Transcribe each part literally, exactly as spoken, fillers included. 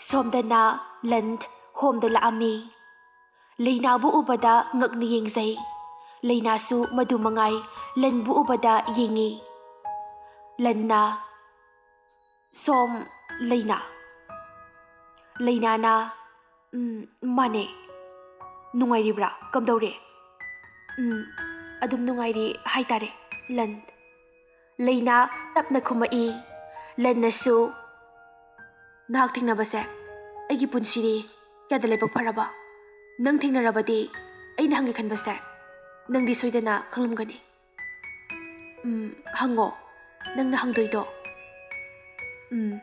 ꯁꯣꯝꯗꯅ ꯂꯟ ꯍꯣꯝꯗ ꯂꯥꯛꯑꯝꯃꯤ꯫ ꯂꯩꯅꯥꯕꯨ ꯎꯕꯗ ꯉꯛꯅ ꯌꯦꯡꯖꯩ꯫ ꯂꯩꯅꯥꯁꯨ ꯃꯗꯨ ꯃꯉꯥꯏ, ꯂꯟꯕꯨ ꯎꯕꯗ ꯌꯦꯡꯉꯤ꯫ ꯂꯟꯅ, "ꯁꯣꯝ ꯂꯩꯅꯥ?" ꯂꯩꯅꯥꯅ, "ꯎꯝ, ꯃꯥꯅꯦ꯫ ꯅꯨꯡꯉꯥꯏꯔꯤꯕ꯭ꯔꯥ? ꯀꯝꯗꯧꯔꯦ?" "ꯎꯝ, ꯑꯗꯨꯝ ꯅꯨꯡꯉꯥꯏꯔꯤ ꯍꯥꯏꯇꯥꯔꯦ, ꯂꯟ꯫" ꯂꯩꯅꯥ ꯇꯞꯅ ꯈꯨꯝꯃꯛꯏ꯫ ꯂꯟꯅꯁꯨ, "ꯅꯍꯥꯛ ꯊꯦꯡꯅꯕꯁꯦ ꯑꯩꯒꯤ ꯄꯨꯟꯁꯤꯅꯤ ꯀꯌꯥꯗ ꯂꯥꯏꯕꯛ ꯐꯔꯕ꯫ ꯅꯪ ꯊꯦꯡꯅꯔꯕꯗꯤ ꯑꯩꯅ ꯍꯪꯒꯦ ꯈꯟꯕꯁꯦ ꯅꯪꯗꯤ ꯁꯣꯏꯗꯅ ꯈꯪꯂꯝꯒꯅꯤ꯫" "ꯎꯝ, ꯍꯪꯉꯣ, ꯅꯪꯅ ꯍꯪꯗꯣꯏꯗꯣ꯫" "ꯎꯝ꯫"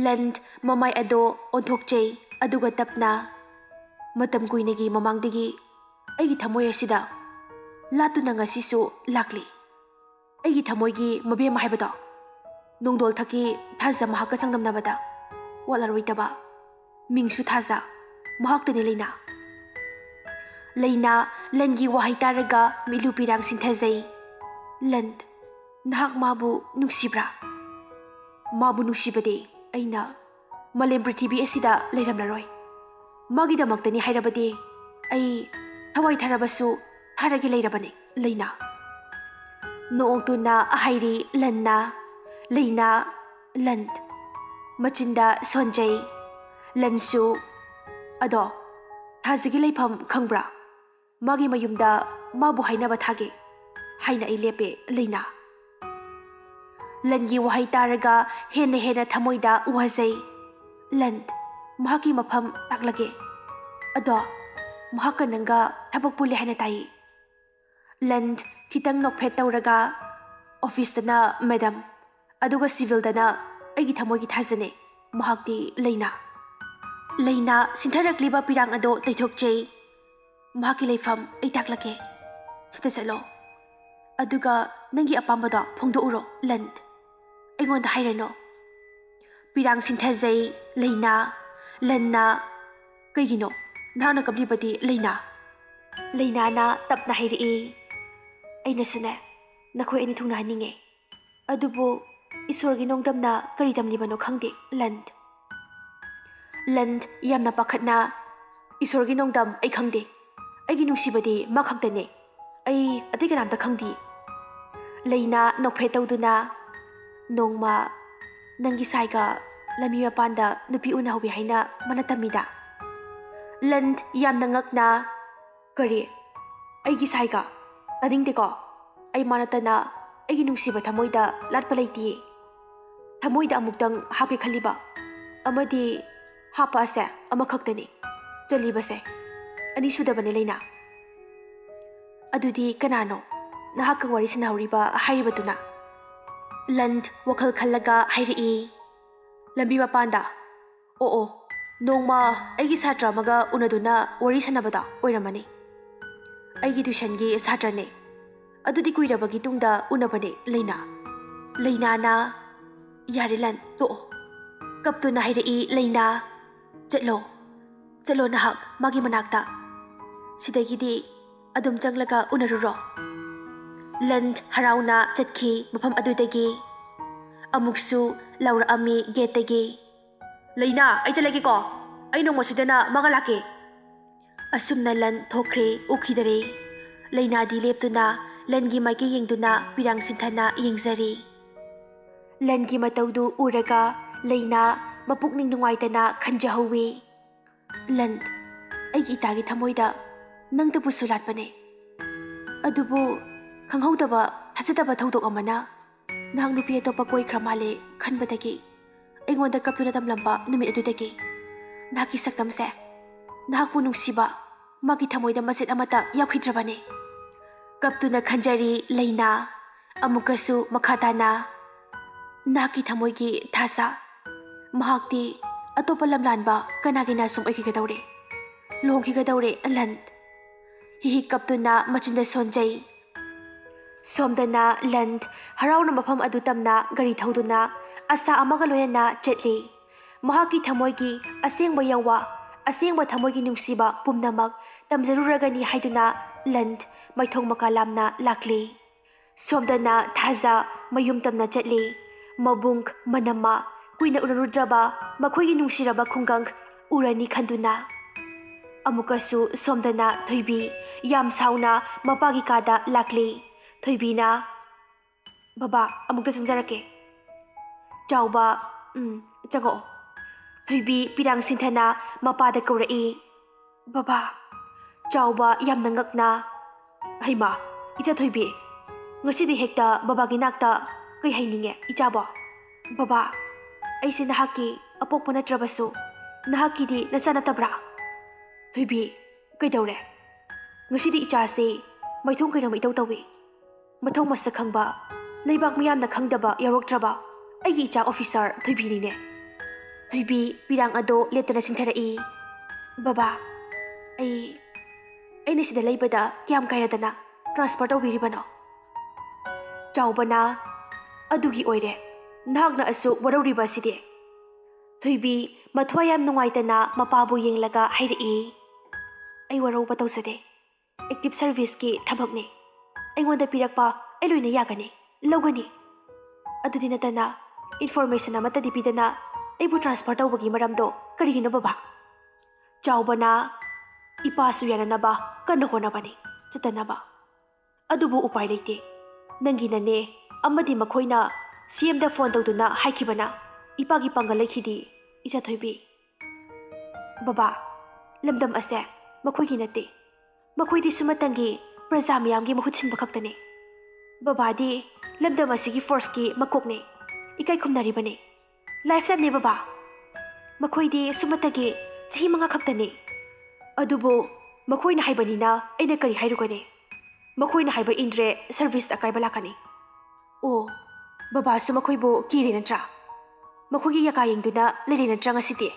ꯂꯟ ꯃꯃꯥꯏ ꯑꯗꯣ ꯑꯣꯟꯊꯣꯛꯆꯩ, ꯑꯗꯨꯒ ꯇꯞꯅ, "ꯃꯇꯝ ꯀꯨꯏꯅꯒꯤ ꯃꯃꯥꯡꯗꯒꯤ ꯑꯩꯒꯤ ꯊꯃꯣꯏ ꯑꯁꯤꯗ ꯂꯥꯠꯇꯨꯅ ꯉꯁꯤꯁꯨ ꯂꯥꯛꯂꯤ꯫ ꯑꯩꯒꯤ ꯊꯃꯣꯏꯒꯤ ꯃꯕꯦꯝꯃ ꯍꯥꯏꯕꯗꯣ, ꯅꯣꯡꯗꯣꯜ ꯊꯛꯀꯤ ꯊꯥꯖ ꯃꯍꯥꯛꯀ ꯆꯥꯡꯗꯝꯅꯕꯗ ꯋꯥꯠꯂꯔꯣꯏꯗꯕ, ꯃꯤꯡꯁꯨ ꯊꯥꯖ, ꯃꯍꯥꯛꯇꯅꯤ ꯂꯩꯅꯥ꯫" ꯂꯩꯅꯥ ꯂꯟꯒꯤ ꯋꯥꯍꯩ ꯇꯥꯔꯒ ꯃꯤꯠꯂꯨ ꯄꯤꯔꯥꯡ ꯁꯤꯟꯊꯖꯩ꯫ "ꯂꯟ, ꯅꯍꯥꯛ ꯃꯥꯕꯨ ꯅꯨꯡꯁꯤꯕ꯭ꯔꯥ?" "ꯃꯥꯕꯨ ꯅꯨꯡꯁꯤꯕꯗꯤ ꯑꯩꯅ ꯃꯥꯂꯦꯝ ꯄ꯭ꯔꯤꯊꯤꯕꯤ ꯑꯁꯤꯗ ꯂꯩꯔꯝꯂꯔꯣꯏ꯫ ꯃꯥꯒꯤꯗꯃꯛꯇꯅꯤ ꯍꯥꯏꯔꯕꯗꯤ ꯑꯩ ꯊꯋꯥꯏ ꯊꯥꯔꯕꯁꯨ ꯊꯥꯔꯒꯦ ꯂꯩꯔꯕꯅꯤ, ꯂꯩꯅꯥ꯫" ꯅꯣꯛꯇꯨꯅ ꯍꯥꯏꯔꯤ ꯂꯟꯅ꯫ ꯂꯩꯅꯥ, ꯂꯟ ꯃꯆꯤꯟꯗ ꯁꯣꯟꯖꯩ꯫ ꯂꯟꯁꯨ, "ꯑꯗꯣ ꯊꯥꯖꯒꯤ ꯂꯩꯐꯝ ꯈꯪꯕ꯭ꯔꯥ? ꯃꯥꯒꯤ ꯃꯌꯨꯝꯗ ꯃꯥꯕꯨ ꯍꯥꯏꯅꯕ ꯊꯥꯒꯦ ꯍꯥꯏꯅ ꯑꯩ ꯂꯦꯞꯄꯦ, ꯂꯩꯅꯥ꯫" ꯂꯟꯒꯤ ꯋꯥꯍꯩ ꯇꯥꯔꯒ ꯍꯦꯟꯅ ꯍꯦꯟꯅ ꯊꯃꯣꯏꯗ ꯋꯥꯖꯩ꯫ "ꯂꯟ, ꯃꯍꯥꯛꯀꯤ ꯃꯐꯝ ꯇꯥꯛꯂꯒꯦ꯫ ꯑꯗꯣ ꯃꯍꯥꯛꯀ ꯅꯪꯒ ꯊꯕꯛ ꯄꯨꯜꯂꯦ ꯍꯥꯏꯅ ꯇꯥꯏ꯫" ꯂꯟ ꯈꯤꯇꯪ ꯅꯣꯛꯐꯦꯠ ꯇꯧꯔꯒ, "ꯑꯣꯐꯤꯁꯇꯅ ꯃꯦꯗꯝ, ꯑꯗꯨꯒ ꯁꯤꯚꯤꯜꯗꯅ ꯑꯩꯒꯤ ꯊꯃꯣꯏꯒꯤ ꯊꯥꯖꯅꯦ, ꯃꯍꯥꯛꯇꯤ ꯂꯩꯅꯥ꯫" ꯂꯩꯅꯥ ꯁꯤꯟꯊꯔꯛꯂꯤꯕ ꯄꯤꯔꯥꯡ ꯑꯗꯣ ꯇꯩꯊꯣꯛꯆꯩ꯫ "ꯃꯍꯥꯛꯀꯤ ꯂꯩꯐꯝ ꯑꯩ ꯇꯥꯛꯂꯛꯀꯦ꯫ ꯁꯤꯗ ꯆꯠꯂꯣ꯫ ꯑꯗꯨꯒ ꯅꯪꯒꯤ ꯑꯄꯥꯝꯕꯗꯣ ꯐꯣꯡꯗꯣꯛꯎꯔꯣ, ꯂꯟ꯫ ꯑꯩꯉꯣꯟꯗ ꯍꯥꯏꯔꯅꯨ꯫" ꯄꯤꯔꯥꯡ ꯁꯤꯟꯊꯖꯩ ꯂꯩꯅꯥ꯫ ꯂꯟꯅ, "ꯀꯩꯒꯤꯅꯣ ꯅꯍꯥꯛꯅ ꯀꯞꯂꯤꯕꯗꯤ, ꯂꯩꯅꯥ?" ꯂꯩꯅꯥꯅ ꯇꯞꯅ ꯍꯥꯏꯔꯛꯏ, "ꯑꯩꯅꯁꯨꯅꯦ ꯅꯈꯣꯏ ꯑꯅꯤ ꯊꯨꯡꯅꯍꯟꯅꯤꯡꯉꯦ꯫ ꯑꯗꯨꯕꯨ ꯏꯁꯣꯔꯒꯤ ꯅꯣꯡꯗꯝꯅ ꯀꯔꯤ ꯇꯝꯂꯤꯕꯅꯣ ꯈꯪꯗꯦ, ꯂꯟ꯫" ꯂꯟ ꯌꯥꯝꯅ ꯄꯥꯈꯠꯅ, "ꯏꯁꯣꯔꯒꯤ ꯅꯣꯡꯗꯝ, ꯑꯩ ꯈꯪꯗꯦ꯫ ꯑꯩꯒꯤ ꯅꯨꯡꯁꯤꯕꯗꯤ ꯃꯥ ꯈꯛꯇꯅꯦ꯫ ꯑꯩ ꯑꯇꯩ ꯀꯅꯥꯝꯇ ꯈꯪꯗꯦ꯫" ꯂꯩꯅꯥ ꯅꯣꯛꯐꯦꯠ ꯇꯧꯗꯨꯅ, "ꯅꯣꯡꯃ ꯅꯪꯒꯤ ꯁꯥꯏꯒ ꯂꯝꯕꯤ ꯃꯄꯥꯟꯗ ꯅꯨꯄꯤ ꯎꯅꯍꯧꯋꯤ ꯍꯥꯏꯅ ꯃꯥꯅ ꯇꯝꯃꯤꯗ꯫" ꯂꯟ ꯌꯥꯝꯅ ꯉꯛꯅ, "ꯀꯔꯤ? ꯑꯩꯒꯤ ꯁꯥꯏꯒ? ꯇꯥꯅꯤꯡꯗꯦꯀꯣ꯫ ꯑꯩ ꯃꯥ ꯅꯠꯇꯅ ꯑꯩꯒꯤ ꯅꯨꯡꯁꯤꯕ ꯊꯃꯣꯏꯗ ꯂꯥꯠꯄ ꯂꯩꯇꯤꯌꯦ꯫ ꯊꯃꯣꯏꯗ ꯑꯃꯨꯛꯇꯪ ꯍꯥꯞꯀꯦ ꯈꯜꯂꯤꯕ ꯑꯃꯗꯤ ꯍꯥꯞꯄ ꯑꯁꯦ ꯑꯃꯈꯛꯇꯅꯤ꯫ ꯆꯜꯂꯤꯕꯁꯦ ꯑꯅꯤꯁꯨꯗꯕꯅꯦ, ꯂꯩꯅꯥ꯫" "ꯑꯗꯨꯗꯤ ꯀꯅꯥꯅꯣ ꯅꯍꯥꯛꯀ ꯋꯥꯔꯤ ꯁꯥꯟꯅꯍꯧꯔꯤꯕ ꯍꯥꯏꯔꯤꯕꯗꯨꯅ?" ꯂꯟ ꯋꯥꯈꯜ ꯈꯜꯂꯒ ꯍꯥꯏꯔꯛꯏ, "ꯂꯝꯕꯤ ꯃꯄꯥꯟꯗ꯫ ꯑꯣ ꯑꯣ, ꯅꯣꯡꯃ ꯑꯩꯒꯤ ꯁꯥꯇ꯭ꯔ ꯑꯃꯒ ꯎꯅꯗꯨꯅ ꯋꯥꯔꯤ ꯁꯥꯟꯅꯕꯗ ꯑꯣꯏꯔꯝꯃꯅꯤ꯫ ꯑꯩꯒꯤ ꯇ꯭ꯌꯨꯁꯟꯒꯤ ꯁꯥꯇ꯭ꯔꯅꯦ꯫ ꯑꯗꯨꯗꯤ ꯀꯨꯏꯔꯕꯒꯤ ꯇꯨꯡꯗ ꯎꯅꯕꯅꯦ, ꯂꯩꯅꯥ꯫" ꯂꯩꯅꯥꯅ, "ꯌꯥꯔꯦ ꯂꯟ, ꯇꯣꯛꯑꯣ꯫" ꯀꯞꯇꯨꯅ ꯍꯥꯏꯔꯛꯏ ꯂꯩꯅꯥ, "ꯆꯠꯂꯣ, ꯆꯠꯂꯣ ꯅꯍꯥꯛ ꯃꯥꯒꯤ ꯃꯅꯥꯛꯇ꯫ ꯁꯤꯗꯒꯤꯗꯤ ꯑꯗꯨꯝ ꯆꯪꯂꯒ ꯎꯅꯔꯨꯔꯣ꯫" ꯂꯟ ꯍꯔꯥꯎꯅ ꯆꯠꯈꯤ ꯃꯐꯝ ꯑꯗꯨꯗꯒꯤ꯫ ꯑꯃꯨꯛꯁꯨ ꯂꯥꯎꯔꯛꯑꯝꯃꯤ ꯒꯦꯠꯇꯒꯤ, "ꯂꯩꯅꯥ, ꯑꯩ ꯆꯠꯂꯒꯦꯀꯣ꯫ ꯑꯩ ꯅꯣꯡꯃ ꯁꯣꯏꯗꯅ ꯃꯥꯒ ꯂꯥꯛꯀꯦ꯫" ꯑꯁꯨꯝꯅ ꯂꯟ ꯊꯣꯛꯈ꯭ꯔꯦ, ꯎꯈꯤꯗꯔꯦ꯫ ꯂꯩꯅꯥꯗꯤ ꯂꯦꯞꯇꯨꯅ ꯂꯟꯒꯤ ꯃꯥꯏꯀꯩ ꯌꯦꯡꯗꯨꯅ ꯄꯤꯔꯥꯡ ꯁꯤꯟꯊꯅ ꯌꯦꯡꯖꯔꯤ꯫ ꯂꯟꯒꯤ ꯃꯇꯧꯗꯨ ꯎꯔꯒ ꯂꯩꯅꯥ ꯃꯄꯨꯛꯅꯤꯡ ꯅꯨꯡꯉꯥꯏꯇꯅ ꯈꯟꯖꯍꯧꯋꯤ, "ꯂꯟ, ꯑꯩꯒꯤ ꯏꯇꯥꯒꯤ ꯊꯃꯣꯏꯗ ꯅꯪꯇꯕꯨꯁꯨ ꯂꯥꯠꯄꯅꯦ꯫ ꯑꯗꯨꯕꯨ ꯈꯪꯍꯧꯗꯕ, ꯊꯥꯖꯗꯕ ꯊꯧꯗꯣꯛ ꯑꯃꯅ ꯅꯍꯥꯛ ꯅꯨꯄꯤ ꯑꯇꯣꯞꯄ ꯀꯣꯏꯈ꯭ꯔ ꯃꯥꯜꯂꯦ ꯈꯟꯕꯗꯒꯤ, ꯑꯩꯉꯣꯟꯗ ꯀꯞꯇꯨꯅ ꯇꯝꯂꯝꯕ ꯅꯨꯃꯤꯠ ꯑꯗꯨꯗꯒꯤ ꯅꯍꯥꯛꯀꯤ ꯁꯛꯇꯝꯁꯦ, ꯅꯍꯥꯛꯄꯨ ꯅꯨꯡꯁꯤꯕ, ꯃꯥꯒꯤ ꯊꯃꯣꯏꯗ ꯃꯆꯦꯠ ꯑꯃꯠꯇ ꯌꯥꯎꯈꯤꯗ꯭ꯔꯕꯅꯤ꯫" ꯀꯞꯇꯨꯅ ꯈꯟꯖꯔꯤ ꯂꯩꯅꯥ꯫ ꯑꯃꯨꯛꯀꯁꯨ ꯃꯈꯥ ꯇꯥꯅ, "ꯅꯍꯥꯛꯀꯤ ꯊꯃꯣꯏꯒꯤ ꯊꯥꯖ, ꯃꯍꯥꯛꯇꯤ ꯑꯇꯣꯞꯄ ꯂꯝꯂꯥꯟꯕ ꯀꯅꯥꯒꯤ ꯅꯥꯁꯨꯝ ꯑꯣꯏꯈꯤꯒꯗꯧꯔꯦ? ꯂꯨꯍꯣꯡꯈꯤꯒꯗꯧꯔꯦ, ꯂꯟ꯫" ꯍꯤꯍꯤꯛ ꯀꯞꯇꯨꯅ ꯃꯆꯤꯟꯗ ꯁꯣꯟꯖꯩ꯫ ꯁꯣꯝꯗꯅ ꯂꯟ ꯍꯔꯥꯎꯅ ꯃꯐꯝ ꯑꯗꯨ ꯇꯝꯅ ꯒꯥꯔꯤ ꯊꯧꯗꯨꯅ ꯑꯁꯥ ꯑꯃꯒ ꯂꯣꯏꯅꯅ ꯆꯠꯂꯤ꯫ ꯃꯍꯥꯛꯀꯤ ꯊꯃꯣꯏꯒꯤ ꯑꯁꯦꯡꯕ ꯌꯥꯋꯥ, ꯑꯁꯦꯡꯕ ꯊꯃꯣꯏꯒꯤ ꯅꯨꯡꯁꯤꯕ ꯄꯨꯝꯅꯃꯛ ꯇꯝꯖꯔꯨꯔꯒꯅꯤ ꯍꯥꯏꯗꯨꯅ ꯂꯟ ꯃꯥꯏꯊꯣꯡ ꯃꯀꯥ ꯂꯥꯝꯅ ꯂꯥꯛꯂꯤ꯫ ꯁꯣꯝꯗꯅ ꯊꯥꯖ ꯃꯌꯨꯝ ꯇꯝꯅ ꯆꯠꯂꯤ꯫ ꯃꯕꯨꯡ, ꯃꯅꯝꯃ, ꯀꯨꯏꯅ ꯎꯅꯔꯨꯗ꯭ꯔꯕ ꯃꯈꯣꯏꯒꯤ ꯅꯨꯡꯁꯤꯔꯕ ꯈꯨꯡꯒꯪ ꯎꯔꯅꯤ ꯈꯟꯗꯨꯅ꯫ ꯑꯃꯨꯛꯀꯁꯨ ꯁꯣꯝꯗꯅ ꯊꯣꯏꯕꯤ ꯌꯥꯝ ꯁꯥꯎꯅ ꯃꯄꯥꯒꯤ ꯀꯥꯗ ꯂꯥꯛꯂꯤ꯫ ꯊꯣꯏꯕꯤꯅ, "ꯕꯕꯥ, ꯑꯃꯨꯛꯇ ꯆꯪꯖꯔꯛꯀꯦ꯫" ꯆꯥꯎꯕ, "ꯎꯝ, ꯆꯪꯉꯛꯑꯣ꯫" ꯊꯣꯏꯕꯤ ꯄꯤꯔꯥꯡ ꯁꯤꯟꯊꯅ ꯃꯄꯥꯗ ꯀꯧꯔꯛꯏ꯫ "ꯕꯕꯥ꯫" ꯆꯥꯎꯕ ꯌꯥꯝꯅ ꯉꯛꯅ, "ꯍꯩꯃꯥ, ꯏꯆꯥ ꯊꯣꯏꯕꯤ, ꯉꯁꯤꯗꯤ ꯍꯦꯛꯇ ꯕꯕꯥꯒꯤ ꯅꯥꯛꯇ ꯀꯩ ꯍꯥꯏꯅꯤꯡꯉꯦ ꯏꯆꯥꯕꯣ?" "ꯕꯕꯥ, ꯑꯩꯁꯦ ꯅꯍꯥꯛꯀꯤ ꯑꯄꯣꯛꯄ ꯅꯠꯇ꯭ꯔꯕꯁꯨ ꯅꯍꯥꯛꯀꯤꯗꯤ ꯅꯆꯥ ꯅꯠꯇꯕ꯭ꯔꯥ?" "ꯊꯣꯏꯕꯤ, ꯀꯩꯗꯧꯔꯦ? ꯉꯁꯤꯗꯤ ꯏꯆꯥꯁꯦ ꯃꯥꯏꯊꯣꯡ ꯀꯩꯅꯣꯝ ꯏꯇꯧ ꯇꯧꯏ꯫ ꯃꯊꯧ ꯃꯁꯛ ꯈꯪꯕ, ꯂꯩꯕꯥꯛ ꯃꯤꯌꯥꯝꯅ ꯈꯪꯗꯕ ꯌꯥꯎꯔꯛꯇ꯭ꯔꯕ ꯑꯩꯒꯤ ꯏꯆꯥ ꯑꯣꯐꯤꯁꯥꯔ ꯊꯣꯏꯕꯤꯅꯤꯅꯦ꯫" ꯊꯣꯏꯕꯤ ꯄꯤꯔꯥꯡ ꯑꯗꯣ ꯂꯦꯞꯇꯅ ꯁꯤꯟꯊꯔꯛꯏ꯫ "ꯕꯕꯥ, ꯑꯩ, ꯑꯩꯅ ꯁꯤꯗ ꯂꯩꯕꯗ ꯀꯌꯥꯝ ꯀꯥꯏꯔꯗꯅ ꯇ꯭ꯔꯥꯟꯁꯐꯔ ꯇꯧꯕꯤꯔꯤꯕꯅꯣ?" ꯆꯥꯎꯕꯅ, "ꯑꯗꯨꯒꯤ ꯑꯣꯏꯔꯦ ꯅꯍꯥꯛꯅ ꯑꯁꯨꯛ ꯋꯥꯔꯧꯔꯤꯕ ꯑꯁꯤꯗꯤ?" ꯊꯣꯏꯕꯤ ꯃꯊ꯭ꯋꯥꯏ ꯌꯥꯝ ꯅꯨꯡꯉꯥꯏꯇꯅ ꯃꯄꯥꯕꯨ ꯌꯦꯡꯂꯒ ꯍꯥꯏꯔꯛꯏ, "ꯑꯩ ꯋꯥꯔꯧꯕ ꯇꯧꯖꯗꯦ꯫ ꯑꯦꯛꯇꯤꯚ ꯁꯔꯚꯤꯁꯀꯤ ꯊꯕꯛꯅꯤ꯫ ꯑꯩꯉꯣꯟꯗ ꯄꯤꯔꯛꯄ ꯑꯩ ꯂꯣꯏꯅ ꯌꯥꯒꯅꯤ, ꯂꯧꯒꯅꯤ꯫ ꯑꯗꯨꯗꯤ ꯅꯠꯇꯅ ꯏꯟꯐꯣꯔꯃꯦꯁꯟ ꯑꯃꯠꯇꯗꯤ ꯄꯤꯗꯅ ꯑꯩꯕꯨ ꯇ꯭ꯔꯥꯟꯁꯐꯔ ꯇꯧꯕꯒꯤ ꯃꯔꯝꯗꯣ ꯀꯔꯤꯒꯤꯅꯣ ꯕꯕꯥ?" ꯆꯥꯎꯕꯅ ꯏꯄꯥꯁꯨ ꯌꯥꯅꯅꯕ ꯀꯟꯅ ꯍꯣꯠꯅꯕꯅꯤ, ꯆꯠꯇꯅꯕ꯫ ꯑꯗꯨꯕꯨ ꯎꯄꯥꯏ ꯂꯩꯇꯦ꯫ ꯅꯪꯒꯤ ꯅꯅꯦ ꯑꯃꯗꯤ ꯃꯈꯣꯏꯅ ꯁꯤ ꯑꯦꯝꯗ ꯐꯣꯟ ꯇꯧꯗꯨꯅ ꯍꯥꯏꯈꯤꯕꯅ ꯏꯄꯥꯒꯤ ꯄꯥꯡꯒꯜ ꯂꯩꯈꯤꯗꯦ, ꯏꯆꯥ ꯊꯣꯏꯕꯤ꯫ ꯕꯕꯥ, ꯂꯝꯗꯝ ꯑꯁꯦ ꯃꯈꯣꯏꯒꯤ ꯅꯠꯇꯦ꯫ ꯃꯈꯣꯏꯗꯤ ꯁꯨꯝꯃꯇꯪꯒꯤ ꯄ꯭ꯔꯖꯥ ꯃꯤꯌꯥꯝꯒꯤ ꯃꯍꯨꯠ ꯁꯤꯟꯕ ꯈꯛꯇꯅꯤ꯫ ꯕꯕꯥꯗꯤ ꯂꯝꯗꯝ ꯑꯁꯤꯒꯤ ꯐꯣꯔꯁꯀꯤ ꯃꯀꯣꯛꯅꯤ, ꯏꯀꯥꯏ ꯈꯨꯝꯅꯔꯤꯕꯅꯤ꯫ ꯂꯥꯏꯐ ꯇꯥꯏꯝꯅꯤ ꯕꯕꯥ꯫ ꯃꯈꯣꯏꯗꯤ ꯁꯨꯝꯃꯇꯒꯤ ꯆꯍꯤ ꯃꯉꯥ ꯈꯛꯇꯅꯤ꯫ ꯑꯗꯨꯕꯨ ꯃꯈꯣꯏꯅ ꯍꯥꯏꯕꯅꯤꯅ ꯑꯩꯅ ꯀꯔꯤ ꯍꯥꯏꯔꯨꯒꯅꯤ? ꯃꯈꯣꯏꯅ ꯍꯥꯏꯕ ꯏꯟꯗ꯭ꯔꯦ ꯁꯔꯚꯤꯁꯇ ꯑꯀꯥꯏꯕ ꯂꯥꯛꯀꯅꯤ꯫ ꯑꯣ, ꯕꯕꯥꯁꯨ ꯃꯈꯣꯏꯕꯨ ꯀꯤꯔꯦ ꯅꯠꯇ꯭ꯔꯥ? ꯃꯈꯣꯏꯒꯤ ꯌꯥꯀꯥ ꯌꯦꯡꯗꯨꯅ ꯂꯩꯔꯦ ꯅꯠꯇ꯭ꯔꯥ ꯉꯁꯤꯗꯤ?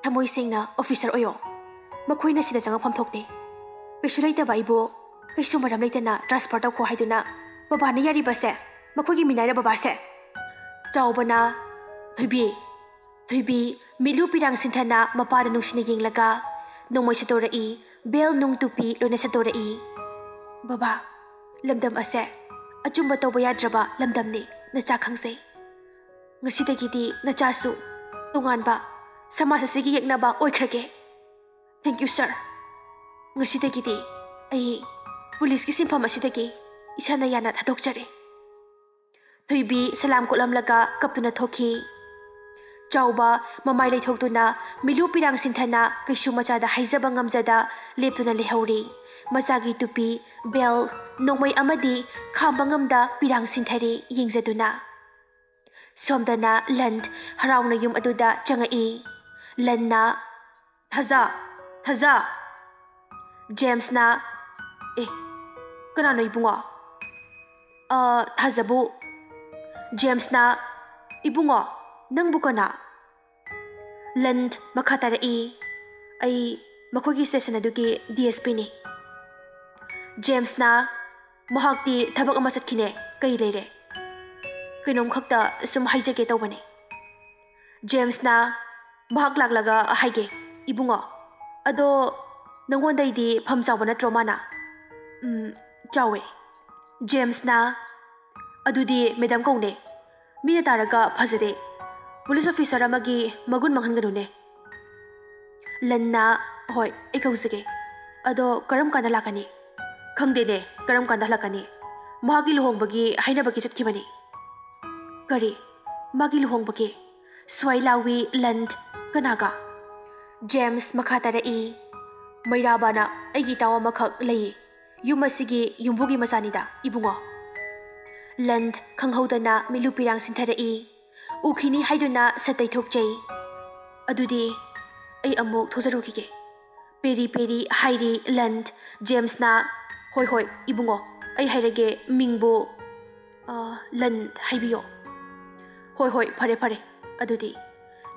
ꯊꯃꯣꯏ ꯁꯦꯡꯅ ꯑꯣꯐꯤꯁꯔ ꯑꯣꯏꯌꯣ꯫ ꯃꯈꯣꯏꯅ ꯁꯤꯗ ꯆꯪꯉꯛꯐꯝ ꯊꯣꯛꯇꯦ꯫ ꯀꯩꯁꯨ ꯂꯩꯇꯕ ꯑꯩꯕꯨ ꯀꯩꯁꯨ ꯃꯔꯝ ꯂꯩꯇꯅ ꯇ꯭ꯔꯥꯟꯁꯐꯔ ꯇꯧꯈꯣ ꯍꯥꯏꯗꯨꯅ ꯕꯕꯥꯅ ꯌꯥꯔꯤꯕꯁꯦ? ꯃꯈꯣꯏꯒꯤ ꯃꯤꯅꯥꯏꯔ ꯕꯕꯥꯁꯦ? ꯆꯥꯎꯕꯅ, ꯊꯣꯏꯕꯤ, ꯊꯣꯏꯕꯤ, ꯃꯤꯠꯂꯨ ꯄꯤꯔꯥꯡ ꯁꯤꯟꯊꯅ ꯃꯄꯥꯗ ꯅꯨꯡꯁꯤꯅ ꯌꯦꯡꯂꯒ, ꯅꯣꯡꯃꯩ ꯁꯠꯇꯣꯔꯛꯏ, ꯕꯦꯜ ꯅꯨꯡ ꯇꯨꯄꯤ ꯂꯣꯏꯅ ꯁꯠꯇꯣꯔꯛꯏ꯫ ꯕꯕꯥ, ꯂꯝꯗꯝ ꯑꯁꯦ ꯑꯆꯨꯝꯕ ꯇꯧꯕ ꯌꯥꯗ꯭ꯔꯕ ꯂꯝꯗꯝꯅꯤ, ꯅꯆꯥ ꯈꯪꯖꯩ꯫ ꯉꯁꯤꯗꯒꯤꯗꯤ ꯅꯆꯥꯁꯨ ꯇꯣꯉꯥꯟꯕ ꯁꯃꯥꯖ ꯑꯁꯤꯒꯤ ꯌꯦꯛꯅꯕ ꯑꯣꯏꯈ꯭ꯔꯒꯦ꯫ Thank you, sir꯫ ꯉꯁꯤꯗꯒꯤꯗꯤ ꯑꯩ ꯄꯨꯂꯤꯁꯀꯤ ꯁꯤꯟꯐꯝ ꯑꯁꯤꯗꯒꯤ ꯏꯁꯥꯅ ꯌꯥꯅ ꯊꯥꯗꯣꯛꯆꯔꯦ꯫ ꯊꯣꯏꯕꯤ ꯁꯂꯥꯝ ꯀꯣꯠꯂꯝꯂꯒ ꯀꯞꯇꯨꯅ ꯊꯣꯛꯈꯤ꯫ ꯆꯥꯎꯕ ꯃꯃꯥꯏ ꯂꯩꯊꯣꯛꯇꯨꯅ ꯃꯤꯂꯨ ꯄꯤꯔꯥꯡ ꯁꯤꯟꯊꯅ ꯀꯩꯁꯨ ꯃꯆꯥꯗ ꯍꯥꯏꯖꯕ ꯉꯝꯖꯗ ꯂꯦꯞꯇꯨꯅ ꯂꯩꯍꯧꯔꯤ꯫ ꯃꯆꯥꯒꯤ ꯇꯨꯄꯤ, ꯕꯦꯜ, ꯅꯣꯡꯃꯩ ꯑꯃꯗꯤ ꯈꯥꯝꯕ ꯉꯝꯗ ꯄꯤꯔꯥꯡ ꯁꯤꯟꯊꯔꯤ ꯌꯦꯡꯖꯗꯨꯅ꯫ ꯁꯣꯝꯗꯅ ꯂꯟ ꯍꯔꯥꯎꯅ ꯌꯨꯝ ꯑꯗꯨꯗ ꯆꯪꯉꯛꯏ꯫ ꯂꯟꯅ, "ꯊꯥꯖ! ꯊꯥꯖ!" ꯖꯦꯝꯁꯅ, "ꯑꯦ, ꯀꯅꯥꯅꯣ ꯏꯕꯨꯡꯉꯣ?" "ꯑ, ꯊꯥꯖꯕꯨ꯫" ꯖꯦꯝꯁꯅ, "ꯏꯕꯨꯡꯉꯣ, ꯅꯪꯕꯨ ꯀꯅꯥ?" ꯂꯟ ꯃꯈꯥ ꯇꯥꯔꯛꯏ, "ꯑꯩ ꯃꯈꯣꯏꯒꯤ ꯁ꯭ꯇꯦꯁꯟ ꯑꯗꯨꯒꯤ ꯗꯤ ꯑꯦꯁ ꯄꯤꯅꯤ꯫" ꯖꯦꯝꯁꯅ, "ꯃꯍꯥꯛꯇꯤ ꯊꯕꯛ ꯑꯃ ꯆꯠꯈꯤꯅꯦ, ꯀꯩ ꯂꯩꯔꯦ?" "ꯀꯩꯅꯣꯝꯈꯛꯇ ꯁꯨꯝ ꯍꯥꯏꯖꯒꯦ ꯇꯧꯕꯅꯦ꯫" ꯖꯦꯝꯁꯅ, "ꯃꯍꯥꯛ ꯂꯥꯛꯂꯒ ꯍꯥꯏꯒꯦ, ꯏꯕꯨꯡꯉꯣ꯫ ꯑꯗꯣ ꯅꯪꯉꯣꯟꯗꯩꯗꯤ ꯐꯝ ꯆꯥꯎꯕ ꯅꯠꯇ꯭ꯔꯣ ꯃꯥꯅ?" "ꯎꯝ, ꯆꯥꯎꯋꯦ꯫" ꯖꯦꯝꯁꯅ, "ꯑꯗꯨꯗꯤ ꯃꯦꯗꯥꯝ ꯀꯧꯅꯦ꯫ ꯃꯤꯅ ꯇꯥꯔꯒ ꯐꯖꯗꯦ꯫ ꯄꯨꯂꯤꯁ ꯑꯣꯐꯤꯁꯔ ꯑꯃꯒꯤ ꯃꯒꯨꯟ ꯃꯥꯡꯍꯟꯒꯅꯨꯅꯦ꯫" ꯂꯟꯅ, "ꯍꯣꯏ, ꯑꯩ ꯀꯧꯖꯒꯦ꯫ ꯑꯗꯣ ꯀꯔꯝ ꯀꯥꯟꯗ ꯂꯥꯛꯀꯅꯤ?" "ꯈꯪꯗꯦꯅꯦ, ꯀꯔꯝ ꯀꯥꯟꯗ ꯍꯜꯂꯛꯀꯅꯤ꯫ ꯃꯍꯥꯛꯀꯤ ꯂꯨꯍꯣꯡꯕꯒꯤ ꯍꯥꯏꯅꯕꯒꯤ ꯆꯠꯈꯤꯕꯅꯤ꯫" "ꯀꯔꯤ? ꯃꯥꯒꯤ ꯂꯨꯍꯣꯡꯕꯒꯤ?" ꯁ꯭ꯋꯥꯏ ꯂꯥꯎꯏ ꯂꯟ꯫ "ꯀꯅꯥꯒ?" ꯖꯦꯝꯁ ꯃꯈꯥ ꯇꯥꯔꯛꯏ, "ꯃꯩꯔꯥꯕꯥꯅ ꯑꯩꯒꯤ ꯏꯇꯥꯎ ꯑꯃꯈꯛ ꯂꯩꯌꯦ꯫ ꯌꯨꯝ ꯑꯁꯤꯒꯤ ꯌꯨꯝꯕꯨꯒꯤ ꯃꯆꯥꯅꯤꯗ, ꯏꯕꯨꯡꯉꯣ꯫" ꯂꯟ ꯈꯪꯍꯧꯗꯅ ꯃꯤꯠꯂꯨ ꯄꯤꯔꯥꯡ ꯁꯤꯟꯊꯔꯛꯏ꯫ ꯎꯈꯤꯅꯤ ꯍꯥꯏꯗꯨꯅ ꯁꯠ ꯇꯩꯊꯣꯛꯆꯩ꯫ "ꯑꯗꯨꯗꯤ ꯑꯩ ꯑꯃꯨꯛ ꯊꯣꯛꯆꯔꯨꯈꯤꯒꯦ꯫" ꯄꯦꯔꯤ ꯄꯦꯔꯤ ꯍꯥꯏꯔꯤ ꯂꯟ꯫ ꯖꯦꯝꯁꯅ, "ꯍꯣꯏ, ꯍꯣꯏ, ꯏꯕꯨꯡꯉꯣ, ꯑꯩ ꯍꯥꯏꯔꯒꯦ, ꯃꯤꯡꯕꯨ?" "ꯑ, ꯂꯟ ꯍꯥꯏꯕꯤꯌꯣ꯫" "ꯍꯣꯏ, ꯍꯣꯏ, ꯐꯔꯦ, ꯐꯔꯦ꯫ ꯑꯗꯨꯗꯤ꯫"